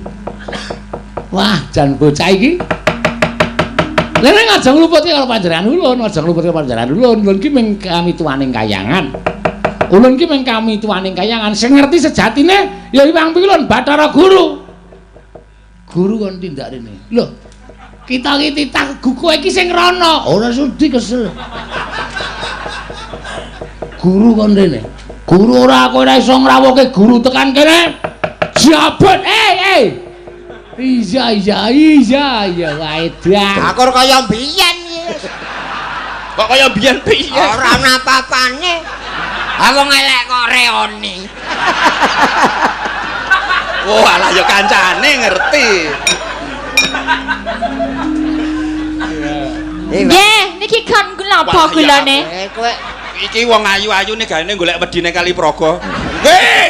Wah, jan bocah iki. Lha nek aja ngluputke karo panjenengan ulun, aja ngluputke panjenengan ulun. Ulun ki mung kamituwaning kayangan. Ulun ki mung kamituwaning kayangan. Sing ngerti sejatine ya Hyang Pilun Bathara Guru. Guru kon tindak rene. Lho, kita iki titah kowe iki sing rono. Ora sudi kesel. Guru kon rene. Guru ora kowe ora iso ngrawuhke guru tekan kene. Jabet. Eh. Iya iya iya iya wae dah. Aku ora kaya mbiyen iki. Kok kaya mbiyen piye? Ora ana apa-apane. Ah wong elek kok reoni. Wah, alah ya kancane ngerti. Nggih, niki kon napa gulane? Kowe iki wong ayu-ayu nek gaene golek wedine Kali Praga. Nggih.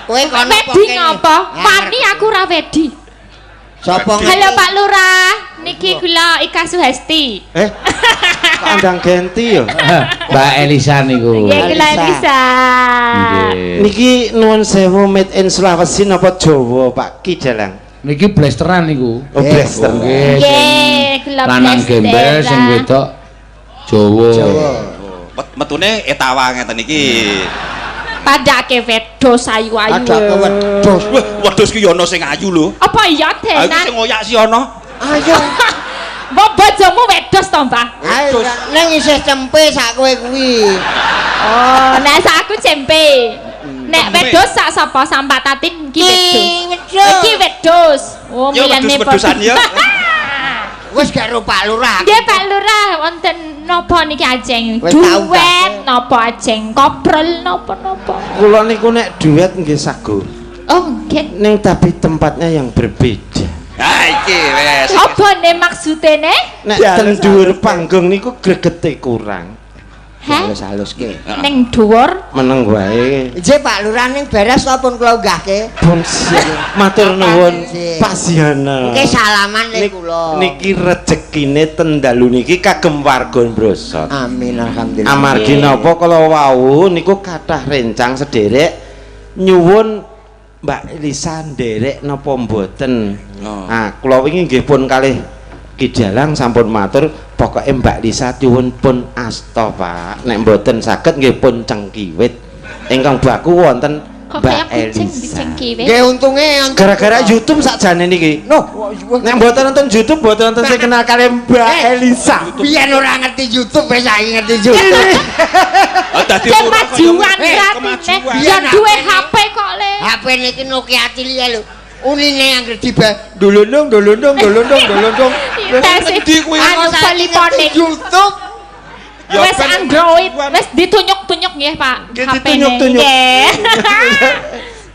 Kowe kono wedi ngapa? Wani aku ora wedi. Sapa? Halo Pak Lurah, niki kula Ika Suhesti. Kok andang genti ya? Mbak Elisa niku. Nggih, kula Elisa. Niki nuwun sewu made in Sulawesi napa Jawa Pak Ki Dalang? Niki blasteran niku. Oh, blaster. Nggih. Nggih, kula lanang gembel sing wedok Jawa. Jawa. Metune etawa ngeten iki. Padake wedhus ayu-ayu. Padake wedhus. Wah, wedhus ki ana sing ayu lho. Apa iya Aku tenan? sing ngoyak si ana. Ayo. Mbok bojomu wedhus to, Mbah? Ayo ning isih cempe sak kowe kuwi. Oh, nek sak aku cempe. Nek wedhus sak sapa sampak Tatin iki wedhus. Iki wedhus. Oh, milane wedhus-wedhusan ya. Wis gak ro Pak Lurah. Nggih Pak Lurah, wonten napa niki ajeng? Duet napa ajeng? Koprol napa-napa? Kula niku nek duet nggih sago. Oh, nggih. Ning tapi tempatnya yang berbeda. Ha iki wis. Apa ne maksude ne? Nek ten dhuwur panggung niku gregete kurang. Heh? Halus-haluske. Ning dhuwur meneng wae. Nggih Pak Lurah ning beres to pun kula unggahke. Pun matur nuwun Pak Siana. Nggih salaman ning kula. Niki rejekine ten dalu niki kagem warga Brosot. Amin alhamdulillah. Amargi napa kala wau niku kathah rencang sederek nyuwun Mbak Elisa nderek napa mboten. Ah kula wingi nggih pun kalih Ki Dalang sampun matur pokoke Mbak Lisa nyuwun pun asta Pak. Nek mboten saged nggih pun cengkiwit. Ingkang baku wonten Mbak Elisa. Nggih untunge gara-gara YouTube sakjane niki. Noh, nek mboten nonton YouTube mboten nonton sing kenal kalih Mbak Elisa. Biyen ora ngerti YouTube wis saiki ngerti YouTube. Dadi kemajuan ratine. Ya duwe HP kok le. HP niki Nokia cilik lho. Unine anggere diba dolondong dolondong dolondong dolondong. Endi kuwi anu polipone YouTube. Wis Android, wis ditunyuk-tunyuk nggih Pak. Nggih ditunyuk-tunyuk.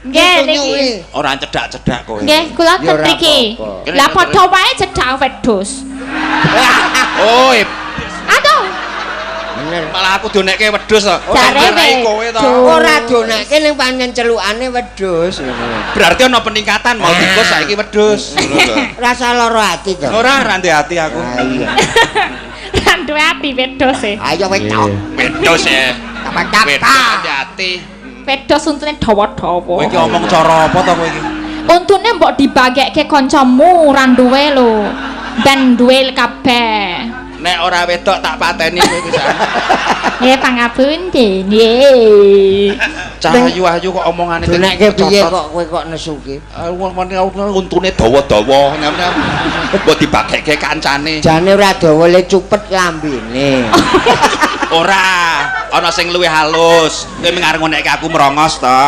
Nggih niki. Ora cedak-cedak kowe. Nggih, kula ten mriki. Lah padha wae cedak wedhus. Oh, aduh. Bener. Malah aku donekke wedhus to. Jare kowe to. Ora donekke ning pancen celukane wedhus. Berarti ana peningkatan mau tikus saiki wedhus. Ngono lho. Rasa lara ati to. Ora ora ndek ati aku. Iya. Ra duwe ati wedhus e. Ayo wedok. Wedhus e. Tapa-tapa. Wedhus ati. Wedhus untune dawa-dawa. Kowe iki omong cara apa to kowe iki? Untune mbok dibagekke kancamu ora duwe lho. Ben duwe kabeh. Nek ora wedok tak pateni kowe pisan. Nggih pangapunten. Nggih. Cah ayu-ayu kok omongane donekke piye kok kowe kok nesu ki? Untune dawa-dawa mbok dibagekke kancane. Jane ora dawa le cupet lambene. Ora, ana sing luwih halus. Kowe mung arep ngonekke aku merongos to.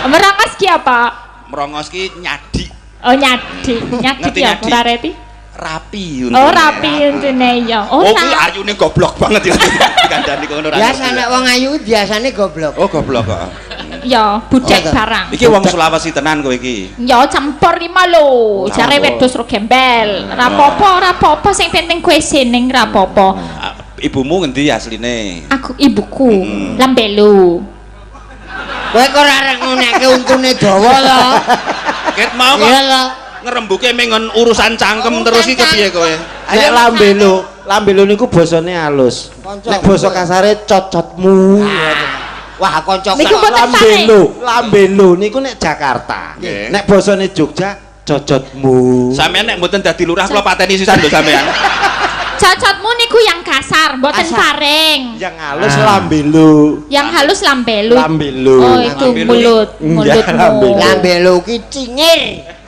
Merongos ki apa? Merongos ki nyadik. Oh nyadik. Nyadik ya ora reti? Rapi untune. Oh rapi untune ya. Oh kuwi ayune goblok banget ya. Dikandani kono ora. Biasa nek wong ayu biasane goblok. Oh goblok kok. Ya budek barang. Iki wong Sulawesi tenan kowe iki. Ya campur lima lho. Jare wedhus ro gembel. Ora apa-apa, ora apa-apa sing penting kowe seneng ora apa-apa. Ibumu ngendi asline? Aku ibuku Lambelu. Kowe kok ora arep ngonekke untune dawa to. Ket mau kok. Iya ngerembuke mengon urusan cangkem terus iki kepiye kowe? Nek lambelo, lambelo niku basane halus. Nek basa kasare cocotmu. Wah, kanca lambelo, lambelo niku nek Jakarta. Nek basane Jogja cocotmu. Sampeyan nek mboten dadi lurah kula pateni sisan lho sampeyan. Cocotmu niku yang kasar, mboten paring. Yang halus lambelo. Yang halus lambelo. Lambelo. Oh, itu mulut, mulutmu. Lambelo ki cingir.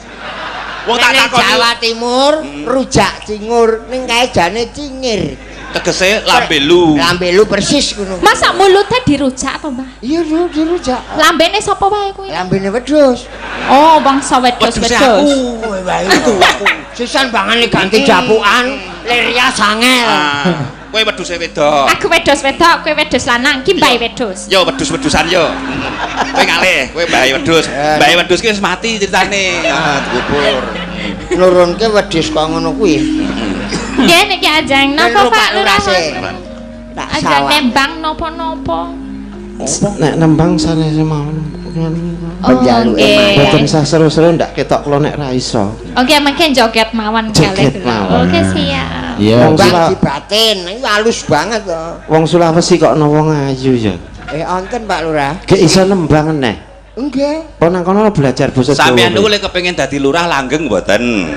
Wong tak takoni Jawa Timur rujak cingur ning kae jane cingir. Tegese lambelu. Lambelu persis ngono. Masa mulutnya dirujak to, Mbah? Iya, dirujak. Lambene sapa wae kuwi? Lambene wedhus. Oh, bangsa Wedhuse wedhus-wedhus. aku. Kowe wae itu aku. Sisan bangane ganti japukan, lir sangel. Ah, kowe wedhuse wedok. Aku wedhus wedok, kowe wedhus lanang, ki mbae wedhus. Yo wedhus-wedhusan yo. Kowe ngalih, kowe mbae wedhus. Mbae wedhus ki wis mati ceritane. Ah, dikubur. Nurunke wedhus kok ngono kuwi. Nggih niki ajeng napa Pak Lurah? Tak Ajeng sawah. nembang napa-napa. Nek nembang sanes mawon. Oh, Penjaluke nggih. Mboten sah seru-seru ndak ketok kula nek ra iso. Oke, mungkin joget mawon Joget kalih. mawon. Oke, siap. Iya. Wong Bang dibatin, iki halus banget to. Wong Sulawesi kok ana wong ayu ya. Onten Pak Lurah. Gek iso nembang neh. Nggih. Apa nang kono belajar basa Jawa? Sampeyan niku lek kepengin dadi lurah langgeng mboten?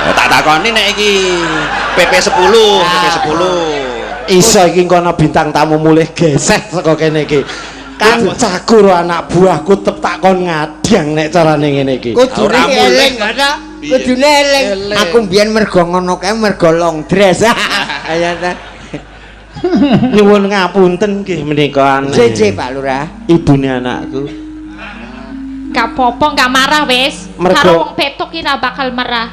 Tak takoni nek iki PP10, PP10. Iso iki kono bintang tamu mulih geseh saka kene iki. Kancaku ro anak buahku tetep tak kon ngadang nek carane ngene iki. Kudune Ora mulih. eling ta? Kudune eling. Aku mbiyen mergo ngono kae mergo long dress. Ayo ta. Nyuwun ngapunten nggih menika aneh. Jeje Pak Lurah. Ibune anakku. Gak apa-apa, gak marah wis. Karo wong petuk ki ra bakal marah.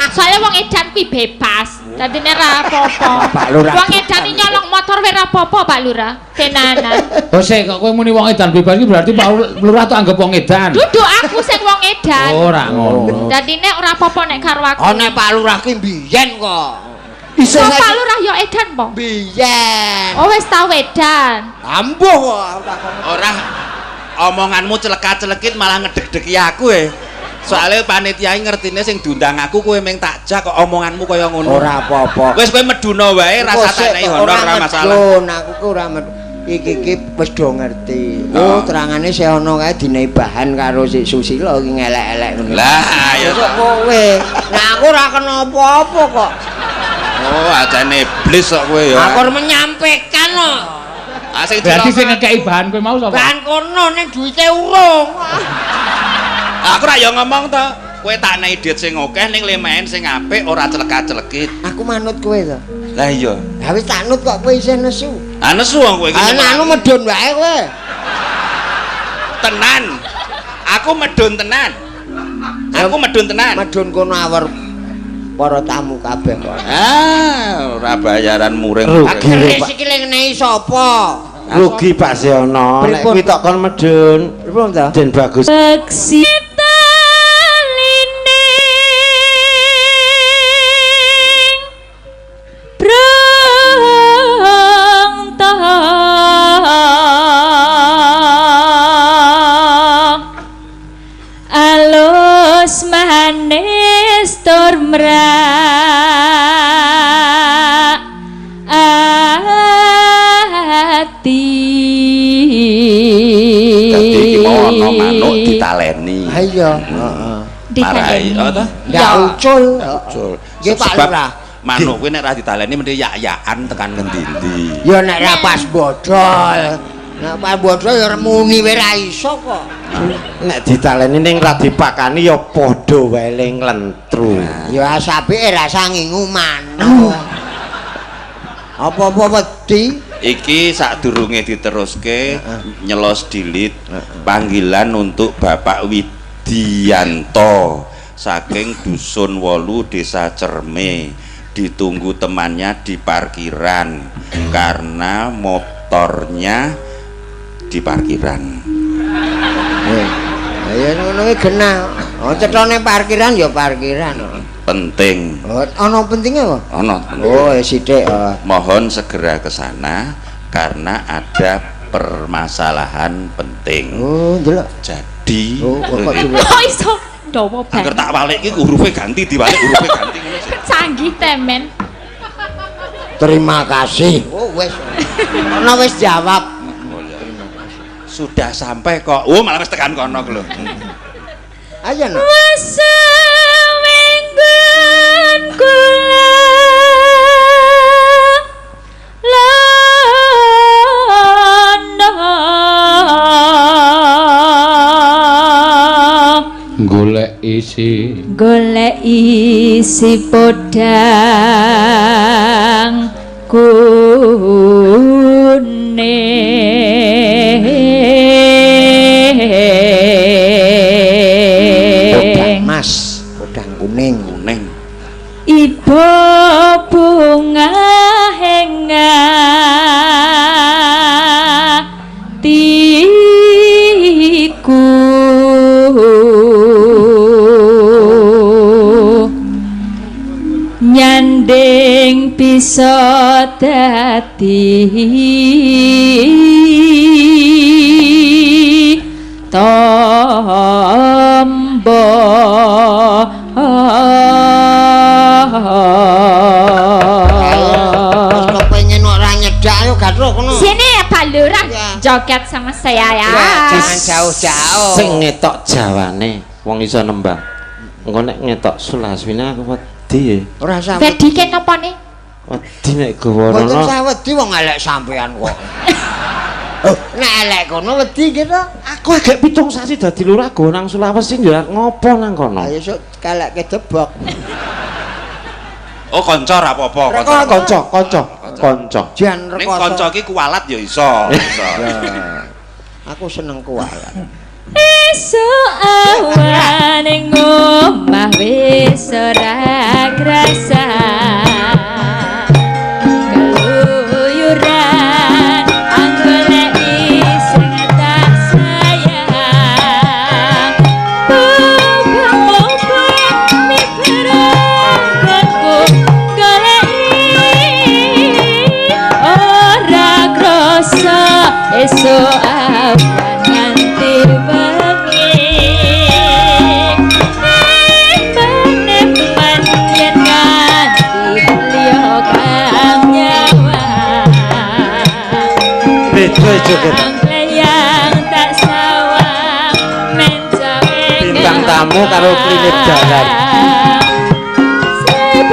Soalnya wong edan kuwi bebas. Dadine ra apa-apa. Pak Lurah. Wong edan iki nyolong motor wae ra apa-apa, Pak Lurah. Tenanan. Oh sik kok kowe muni wong edan bebas iki berarti Pak Lurah tak anggap wong edan. Duduk aku sing wong edan. Ora ngono. Dadine ora apa-apa nek karo aku. Oh nek Pak Lurah ki mbiyen kok. Iso Kok Pak Lurah ya edan po? Mbiyen. Oh wis tau edan. Ambuh kok takon. Ora omonganmu celekat-celekit malah ngedeg-degi aku e. Soale panitia ngertine sing diundang aku kowe meng takjak kok omonganmu kaya ngono. Ora apa-apa. Wis kowe meduna wae rasa Kok sik tak kok honor ora masalah. medun, aku ki ora medun. Iki iki wis do ngerti. Oh, terangane sing ana kae dinehi bahan karo si Susilo iki ngelek-elek ngono. Lah, ya Kok kowe. Nah aku ora kena apa-apa kok. Oh, ajane iblis kok kowe ya. Aku arep menyampaikan kok. Ah, sing Berarti sing cilaka. ngekeki bahan kowe mau sapa? Bahan kono ning duwite urung. Aku ra ya ngomong to. Kowe tak nehi duit sing akeh ning lemaen sing apik ora celekat-celekit. Aku manut kowe to. Lah iya. Lah wis tak nut kok kowe isih nesu. Ah nesu wong kowe iki. Ah anu medun wae kowe. Tenan. Aku medun tenan. Aku medun tenan. Medun kono awor para tamu kabeh kok. Ah, ora bayaran muring. Rugi. Keris iki lek ngenehi sapa? Rugi Pak Siono. Nek Pripun? kuwi tok kon medun. Pripun to? Den bagus. Seksi talining brongto alus manis tur mrak ati. Dadi iki mau ana manuk ditaleni. Ha iya, heeh. Marai, oh ta? Ndak ucul. Ucul. Nggih Pak Sebab Lurah. Manuk kuwi nek ra ditaleni mesti yak-yakan tekan ngendi-endi. Ya nek ra pas bodol. Nek pas bodol ya muni wae ra iso kok. Nek ditaleni ning ra dipakani ya padha wae le nglentru. Ya asabe rasa ngingu manuk. Apa-apa wedi. Iki sadurunge diteruske nyelos dilit panggilan untuk Bapak Widianto saking Dusun Wolu Desa Cerme, ditunggu temannya di parkiran karena motornya di parkiran. Ya ngono kuwi genah. Oh cethone parkiran ya parkiran. Penting. Oh ana pentinge apa? Ana. Oh sithik. Mohon segera ke sana karena ada permasalahan penting. Oh ndelok. Jadi Oh kok delok. Kok iso dawa Angger banget. tak walik iki hurufe ganti, diwalik hurufe ganti ngono sih. Canggih temen. Terima kasih. Oh wis. Ana wis jawab. Sudah sampai kok. Oh malah wis tekan kono ku lho. Ayo no. Wesewenggun kula lono Golek isi. Golek isi podang kuning. Podang mas, podang kuning. Kuning. Ibu bunga henga tiku nyanding bisa dadi tombo. Wis kepengin ora nyedak yo gathuk kono. Sini Pak Lurah Ya. joget sama saya ya. Jangan jauh-jauh. Sing ngetok jawane wong iso nembang. Engko nek ngetok Sulasmina aku wedi ya. Ora usah. Wedi ke napa nih? Wedi nek gawa Mboten rono. usah wedi wong elek sampean kok. Oh, nek elek kono wedi gitu. Aku agak 7 sasi dadi lurah go nang Sulawesi yo ngopo nang kono. Ayo sok kalekke debok. Oh, kanca ora apa-apa, kanca. Kanca, kanca, kanca. Jan Ning rekoso. kanca ki kualat ya iso, iso. Aku seneng kualat. Esuk awan ning omah wis ora krasa. Keluyuran anggoleki sing tak sayang. Muga-muga miber anggonku goleki ora krasa esuk awan nganti bengi. Eman-eman yen nganti liya kang nyawang. Beda joget. Yang tak sawang mencawe Bintang tamu karo klinip jalan. Sing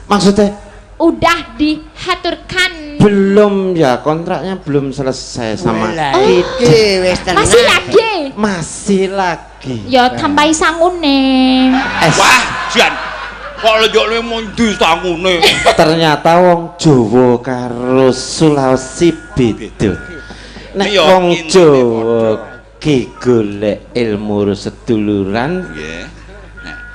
Maksudnya Udah dihaturkan. Belum ya, kontraknya belum selesai sama Walah, iki wis tenan. Masih lagi. Masih lagi. Ya tambahi sangune. Es, Wah, jan. Kok lejokne mundi sangune. Ternyata wong Jawa karo Sulawesi beda. Nek Iya, wong intine Jawa ki golek ilmu seduluran, Nggih.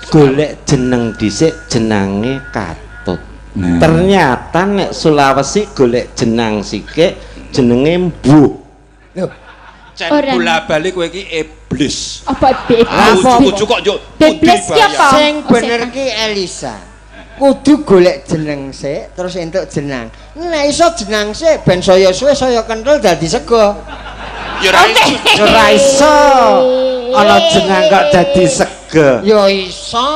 golek jeneng dhisik, jenange katut. Ternyata nek Sulawesi golek jenang sithik, jenenge mbuh. Loh, Cen Ora. bola-bali kowe iki iblis. Apa iblis? Ujug-ujug kok yo Iblis ki apa? Sing Oh, bener setan. ki Elisa. Kudu golek jeneng sik terus entuk jenang. Nek iso jenang sik ben saya suwe saya kental dadi sego. Ya ora iso. Ya ora iso. Ana jenang kok dadi sega. Ya iso.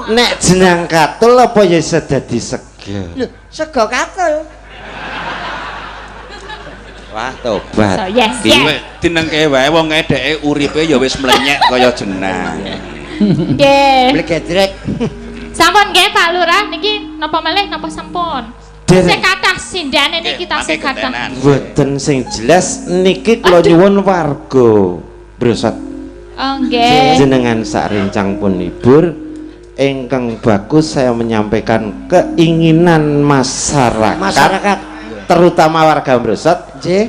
Nek jenang katul apa ya iso dadi sega? Lho, sego katul. Wah, tobat. So, yes, Ki yes. dinengke wae wong dheke uripe ya wis mlenyek kaya jenang. Nggih. Blegedrek. Sampun nggih Pak Lurah niki napa malih napa sampun? Dereng. Sing kathah sindhane niki tasih kathah. Mboten, sing jelas niki kula nyuwun warga Brosot, Oh nggih. jenengan sak rencang pun hibur ingkang bagus, saya menyampaikan keinginan masyarakat, Masyarakat. Terutama warga Brosot, Nggih.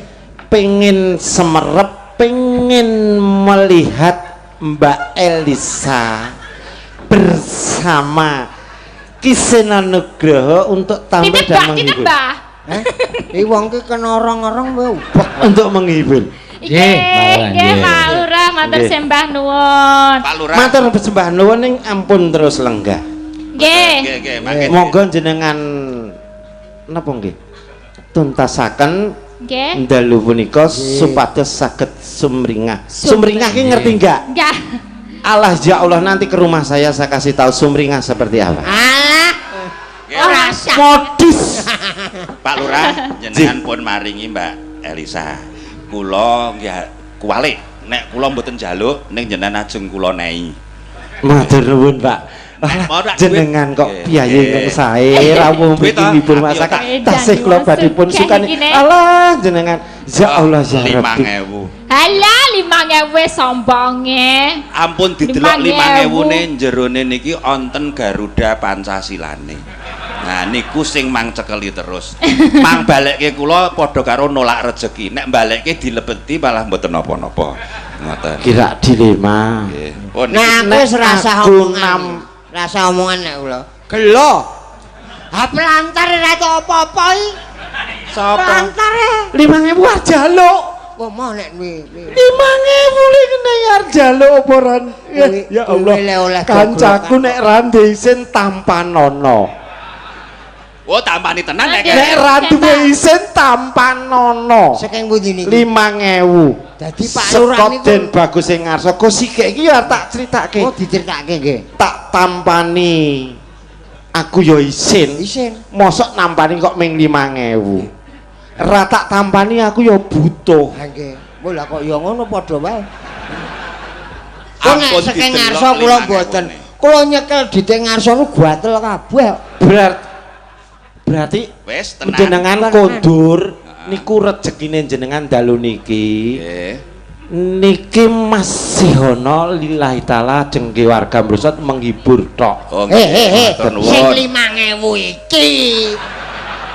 Pengen semerep, pengen melihat Mbak Elisa bersama Ki Seno Nugroho untuk tampil dan Ditebak, menghibur. ditebak. Hah? Iki wong ki kena orang-orang wae ubek. Untuk menghibur. Nggih, Nggih, nggih Pak Lurah matur Nggih. sembah nuwun. Pak Lurah. Matur sembah nuwun ning ampun terus lenggah. Nggih. Nggih, nggih, mangke. Monggo jenengan napa nggih? Tuntasaken Nggih. dalu punika supados saged sumringah. Sumringah ki ngerti enggak? Nggih. Allah ya Allah, nanti ke rumah saya kasih tahu sumringah seperti apa. Alah, Ora usah. Modus. Pak Lurah, jenengan pun maringi Mbak Elisa. Kula nggih kuwalik nek kula mboten njaluk ning jenengan ajeng kula nei. Matur nuwun, Pak. Nek mau rak Jenengan duit. kok Nggih, piyayi nggih. ingkang sae rawuh Duit mriki toh? ngibur Aku masyarakat. tak- Tasih kula badhe pun Sugih sukani. iki, Nek. Alah jenengan. Ya Allah ya Rabbi. 5000. Halah 5000 sombonge. Ampun didelok 5.000. 5000 ne jerone niki onten Garuda Pancasilane. Nah niku sing mang cekeli terus. Mang balekke kula padha karo nolak rejeki. Nek balekke dilebeti malah mboten napa-napa. Ngoten. Kira dilema. Nggih. Pun Nah, aku Nek wis rasa aku omongan. Rasa omongan nek kula. Gelo. Ha pelantar ora tau apa-apa iki. Sapa? Pelantar e. 5000 arep jaluk. Kok mau nek kuwi. 5000 le kena arep jaluk apa ran? Ya, Kuwi- ya Allah. kuwi le oleh Kancaku goglokan. nek ra ndek isin tampanono. Oh, tampani tenan nek. Nggih. Nek ra duwe isin tampanono. Saking pundi niki? 5000. Dadi Pak Lurah Sekot niku Den Bagus sing ngarsa kok sikik iki ya tak critake. Oh, diceritake nggih. Tak tampani. Aku ya isin. Isin. Mosok nampani kok ming 5000. Ra tak tampani aku ya butuh. Ha nggih. Mbok lah kok ya ngono padha wae. Kok nek Ampun saking didelok ngarsa kula 5.000 mboten. ne. Kula nyekel dite ngarsa nu gatel kabeh. Berarti Wis tenan. jenengan Tenan. kondur niku rejekine jenengan dalu niki. Nggih. Niki masih ana lillahi taala jengke warga Mrusot menghibur tok. Oh, Eh eh eh matur sing nuwun. 5000 iki.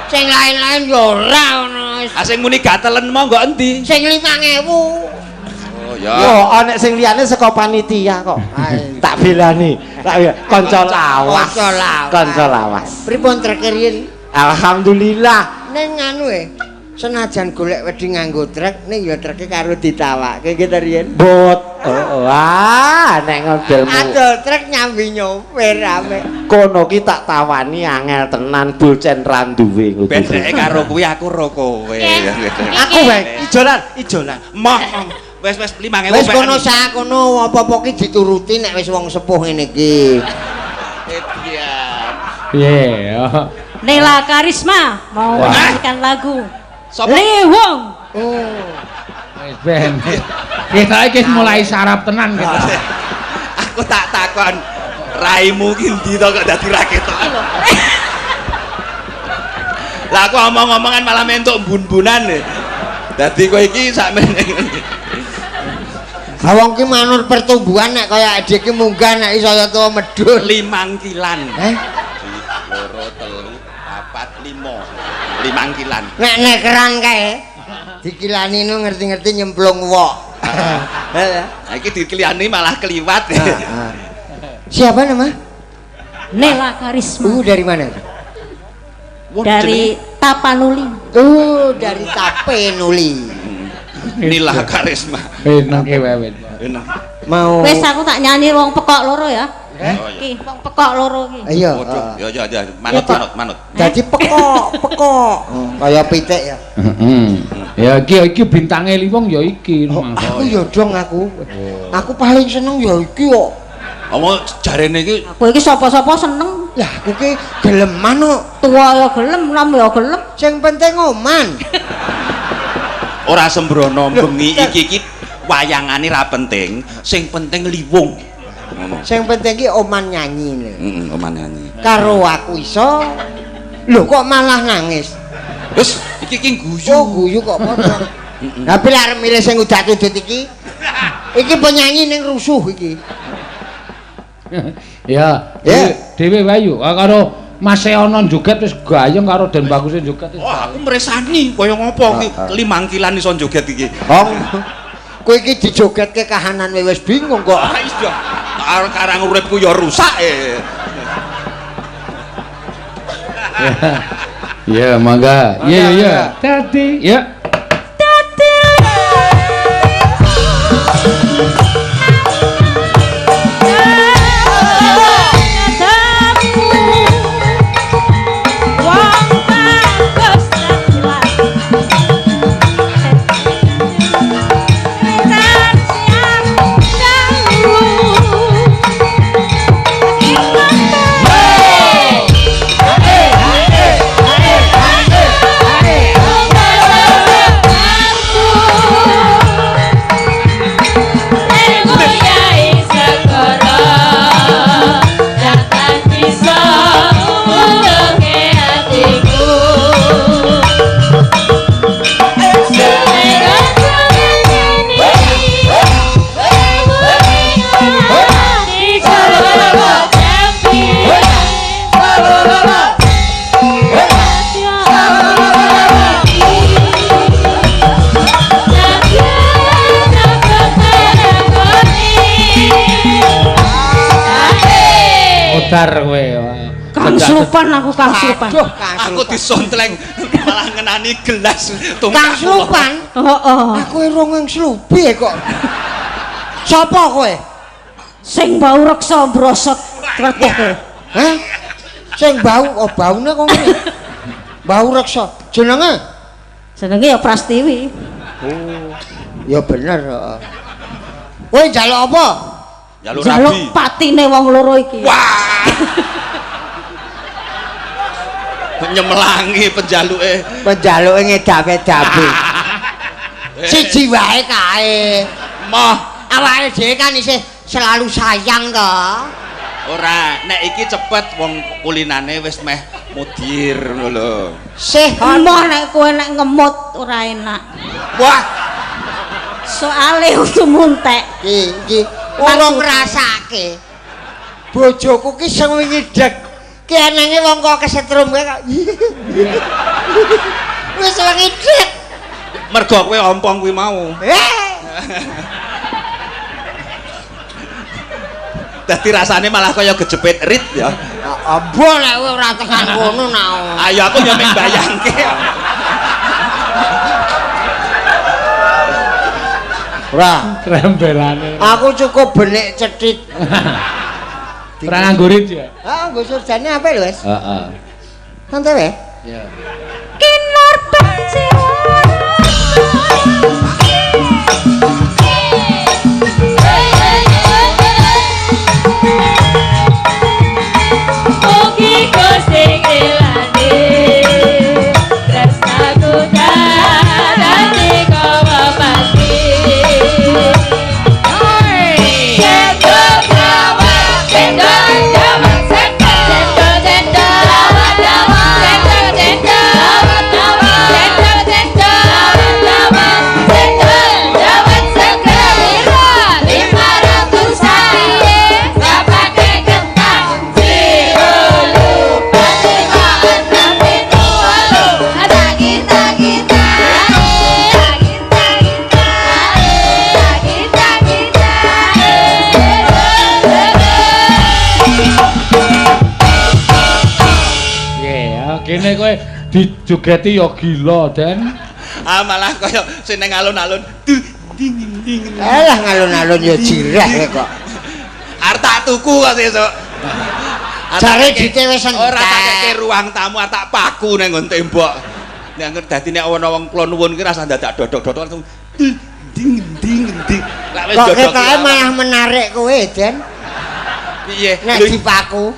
Sing lain-lain ya ora ono. Ah sing muni gatelen monggo endi? Sing 5000. Oh ya. Yo ana sing liyane saka panitia kok. Ayo. Tak belani, tak bela. Kanca lawas. Kanca lawas. Kanca lawas. Pripun trek riyin? Alhamdulillah. Ning anu e senajan golek wedi nganggo trek ning ya treke karo ditawake nggih ta riyen. Bot. Oh, wah, nek ngodelmu. Adol trek nyambi nyopir ame. Kono ki tak tawani angel tenan bulcen ra duwe ngono. Ben dheke karo kuwi aku ro kowe. Nggih. Aku wae ijolan, ijolan. Moh. Wis wis 5000. Wis kono sak kono apa-apa ki dituruti nek wis wong sepuh ngene iki. Piye? Nela Karisma mau Wah. menyanyikan lagu Sopo? Lewong. Oh. Wis ben. Kita iki wis mulai sarap tenan kita. Aku tak takon raimu ki ndi to kok dadi ra ketok. Lah aku omong-omongan malah mentuk bun-bunan. Dadi kowe iki sakmene. Ha wong ki manut pertumbuhan, nek kaya adik ki munggah nek iso ya tuwa medhun. Limang kilan. Eh? 2, 3, 4, 5. Limang kilan. Nek nekeran kae dikilani nu ngerti-ngerti nyemplung wok. Nah, iki dikilani malah keliwat. Siapa nama? Nela Karisma. Dari mana? Wah, Dari Tapanuli. Dari Tapanuli. Nila Karisma. Enak wae. Enak. Mau. Wes aku tak nyanyi wong pekok loro ya. Oh, iya. Ki, wong pekok loro ki. Iya. Waduh, ya ya ya, manut manut manut. Dadi pekok, pekok. Kaya pitik ya. Heeh. Ya iki iki bintange Liwung ya iki. Oh, aku ya dong aku. Aku paling seneng ya iki kok. Omong jarene iki Aku iki sapa-sapa seneng. Lah aku ki geleman kok. Tuwa ya gelem, nom ya gelem. Sing penting oman. Ora sembrono bengi iki iki wayangane ra penting, sing penting Liwung. Ngono. Sing penting ki oman nyanyi lho. Heeh, oman nyanyi. Karo aku iso. Lho kok malah nangis? Wis, iki ki guyu. Oh, guyu kok padha. Lah pilih arep milih sing udat-udut iki. Iki penyanyi ning rusuh iki. Ya, Ya. dhewe wae yuk. Karo Mas Seono joget wis gayeng karo Den Baguse joget wis. Wah, aku mresani kaya ngopo iki limang kilan iso joget iki. Hong. Kowe iki dijogetke kahanan wis bingung kok. Ah iya. Karang uripku ya rusak e. Ya, mangga. Iya, iya. Dadi, ya. Wong bagus Modar kowe. Kang Slupan aku Kang Slupan. Aduh, Kang Aku Slupan. disontleng malah ngenani gelas Kang tungkak. Slupan. Heeh. Aku ora ngeng slupi kok. Sapa kowe? Sing bau reksa brosot kreteke. Hah? Sing bau, oh baune kok ngene. Bau reksa. Jenenge? Jenenge ya Prastiwi. Ya bener, heeh. Kowe njaluk apa? Jaluk Jaluk rabi. patine wong loro iki. Wah. Nyemelangi penjaluke. Penjaluke ngedape-dape. Siji wae kae. Moh, Awake dhewe kan isih selalu sayang to. Ora, nek iki cepet wong kulinane wis meh mudir ngono lho. Sih Emoh nek kowe nek ngemut ora enak. Wah, Soale utumu entek. iki iki ora ngrasake. Bojoku ki sing wingi dek. Ki enenge wong kok kesetrum kowe kok. Wis wingi dek. Mergo kowe ompong kuwi mau. Eh, Dadi rasane malah kaya kejepit rit ya. Ambo nek kowe ora tekan kono nah. Ayo aku yo mung bayangke. Ora, Trembelane. aku cukup benik cethit. Ora nganggo rit ya. Ah, nggo surjane apik lho, Wes. Heeh. Santai wae. Ya. Kinur paciwara. Mugi Gusti ngelani tresnaku dadi kawa pasti. Cendol dawet, cendol dawet, cendol cendol dawet dawet, cendol cendol Dijogeti ya gila, Den. Ah malah kaya sing nang alun-alun. Ding ding. Alah ngalun-alun ya jirah kok. Arep tak tuku kok sesuk. Jare dite wis entek. Ora tak keke ruang tamu, arep tak paku nang nggon tembok. Nek angger dadi nek ana wong kula nuwun ki rasa dadak dodok-dodok langsung ding ding ding. Lek wis Kok dodok. ketoke malah menarik kowe, Den. Piye? Nek dipaku.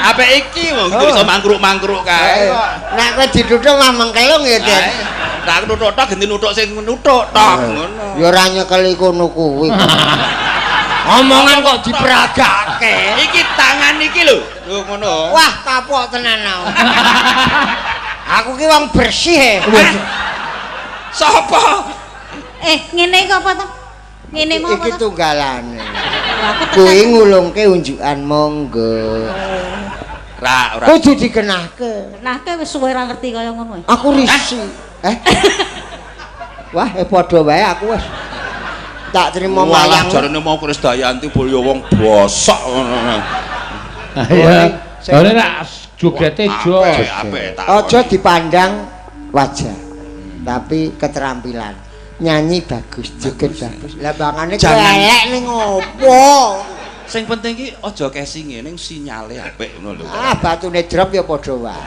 Apik iki wong iso mangkruk-mangkruk kae. Nek kowe dituthuk mah mengkelung ya, Den. Lah aku nuthuk tok ganti nuthuk sing nuthuk tok ngono. Ya ora nyekeli kono kuwi. Omongan kok diperagake. Iki tangan iki lho. Lho ngono. Wah, kapok tenan aku. Aku ki wong bersih e. Sopo? Ngene iki apa to? Ngene mau apa Iki to? tunggalane. Aku tekan. Kuwi ngulungke unjukan monggo. Ra ora. Kudu dikenahke. Nah, kowe wis suwe ora ngerti kaya ngono. Aku risih. Wah, padha wae aku wis. Tak terima Walah mayang. jarene mau Krisdayanti boyo wong bosok ngono. Iya. Jare nek jogete jos. Apik tak. Aja dipandang wajah, tapi keterampilan. Nyanyi bagus, joget bagus. Lah bangane kowe elek ning opo? Sing penting ki aja kesinge ning sinyale apik ngono lho. Ah, batune drop ya padha wae.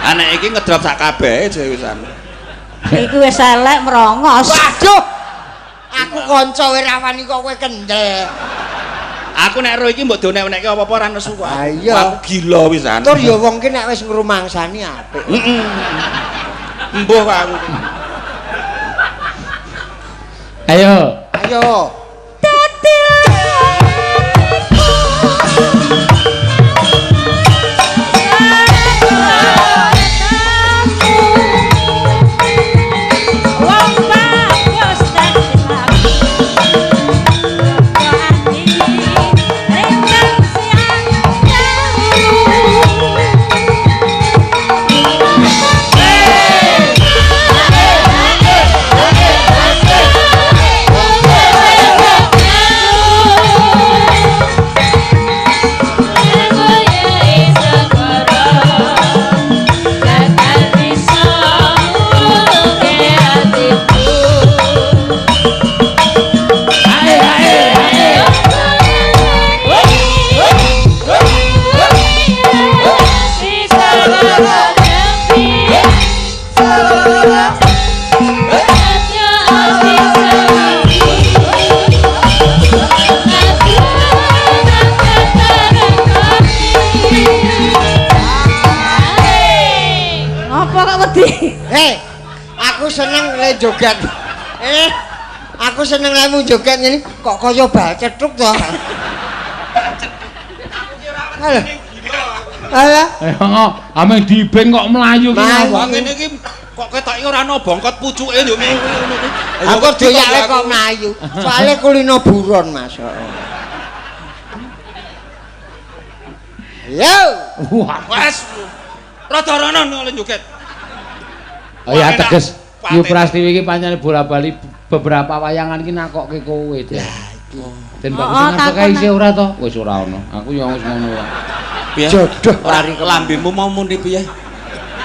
Ah nek iki ngedrop sak kabehe aja wisan. Iku wis elek merongos. Waduh. Aku kanca ora wani kok kowe kendel. Aku nek ro iki mbok donek-onekke apa-apa ora nesu kok. Ah, iya. Aku gila wisan. Tur ya wong ki nek wis ngrumangsani apik. Heeh. Embuh kok aku. Ayo. Ayo. Wong bagus dadi lagu. Ati rentang siang Ae ae ae. Ngopo kok wedi? Hei, aku seneng le joget. Aku seneng lemu joget ngene kok kaya bal cethuk to. Alah. Alah. Ayo, ame dibeng kok mlayu ki Mlayu. apa? Wah ngene iki kok ketoke ora ana bongkot pucuke yo ngene. Aku doyake kok mlayu. Soale kulino buron, Mas. Heeh. Yo. Wah. Wes. Rada rono oleh joget. Oh ya teges. Yu Prastiwi iki pancen bola-bali beberapa wayangan iki nakokke kowe, Den. Den bagus Oh, nakokke takon, isih ora to? Wis ora ono. Aku ya wis ngono wae. Piye? Jodoh lari lambemu mau muni piye?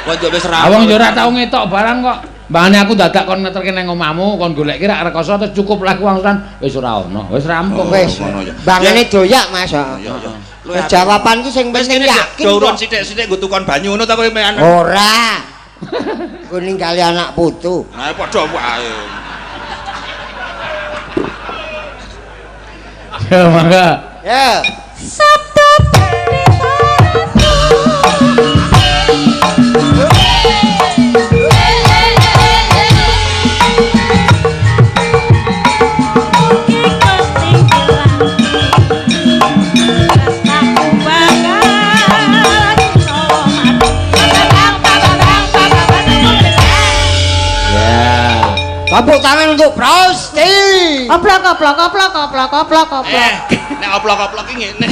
Kok yo wis ra. Ah wong ya ora tau ngetok barang kok. Mbangane aku dadak kon ngeterke nang omahmu, kon goleki rak rekoso terus cukup laku wangsulan wis ora ono. Wis rampung. Wis. Ngono ya. Bangane doyak, Mas. Iya iya. Wis jawaban ki sing Wis penting ngene yakin. Dorun kok. sithik-sithik nggo tukon banyu ngono ta kowe mean. Ora. Ku ninggali anak putu. Nah padha wae. Ya mangga. Ya. Sabda Ya. Tepuk tangan untuk Prasti. Oplok oplok oplok oplok oplok oplok. Nek oplok-oplok ki ngene.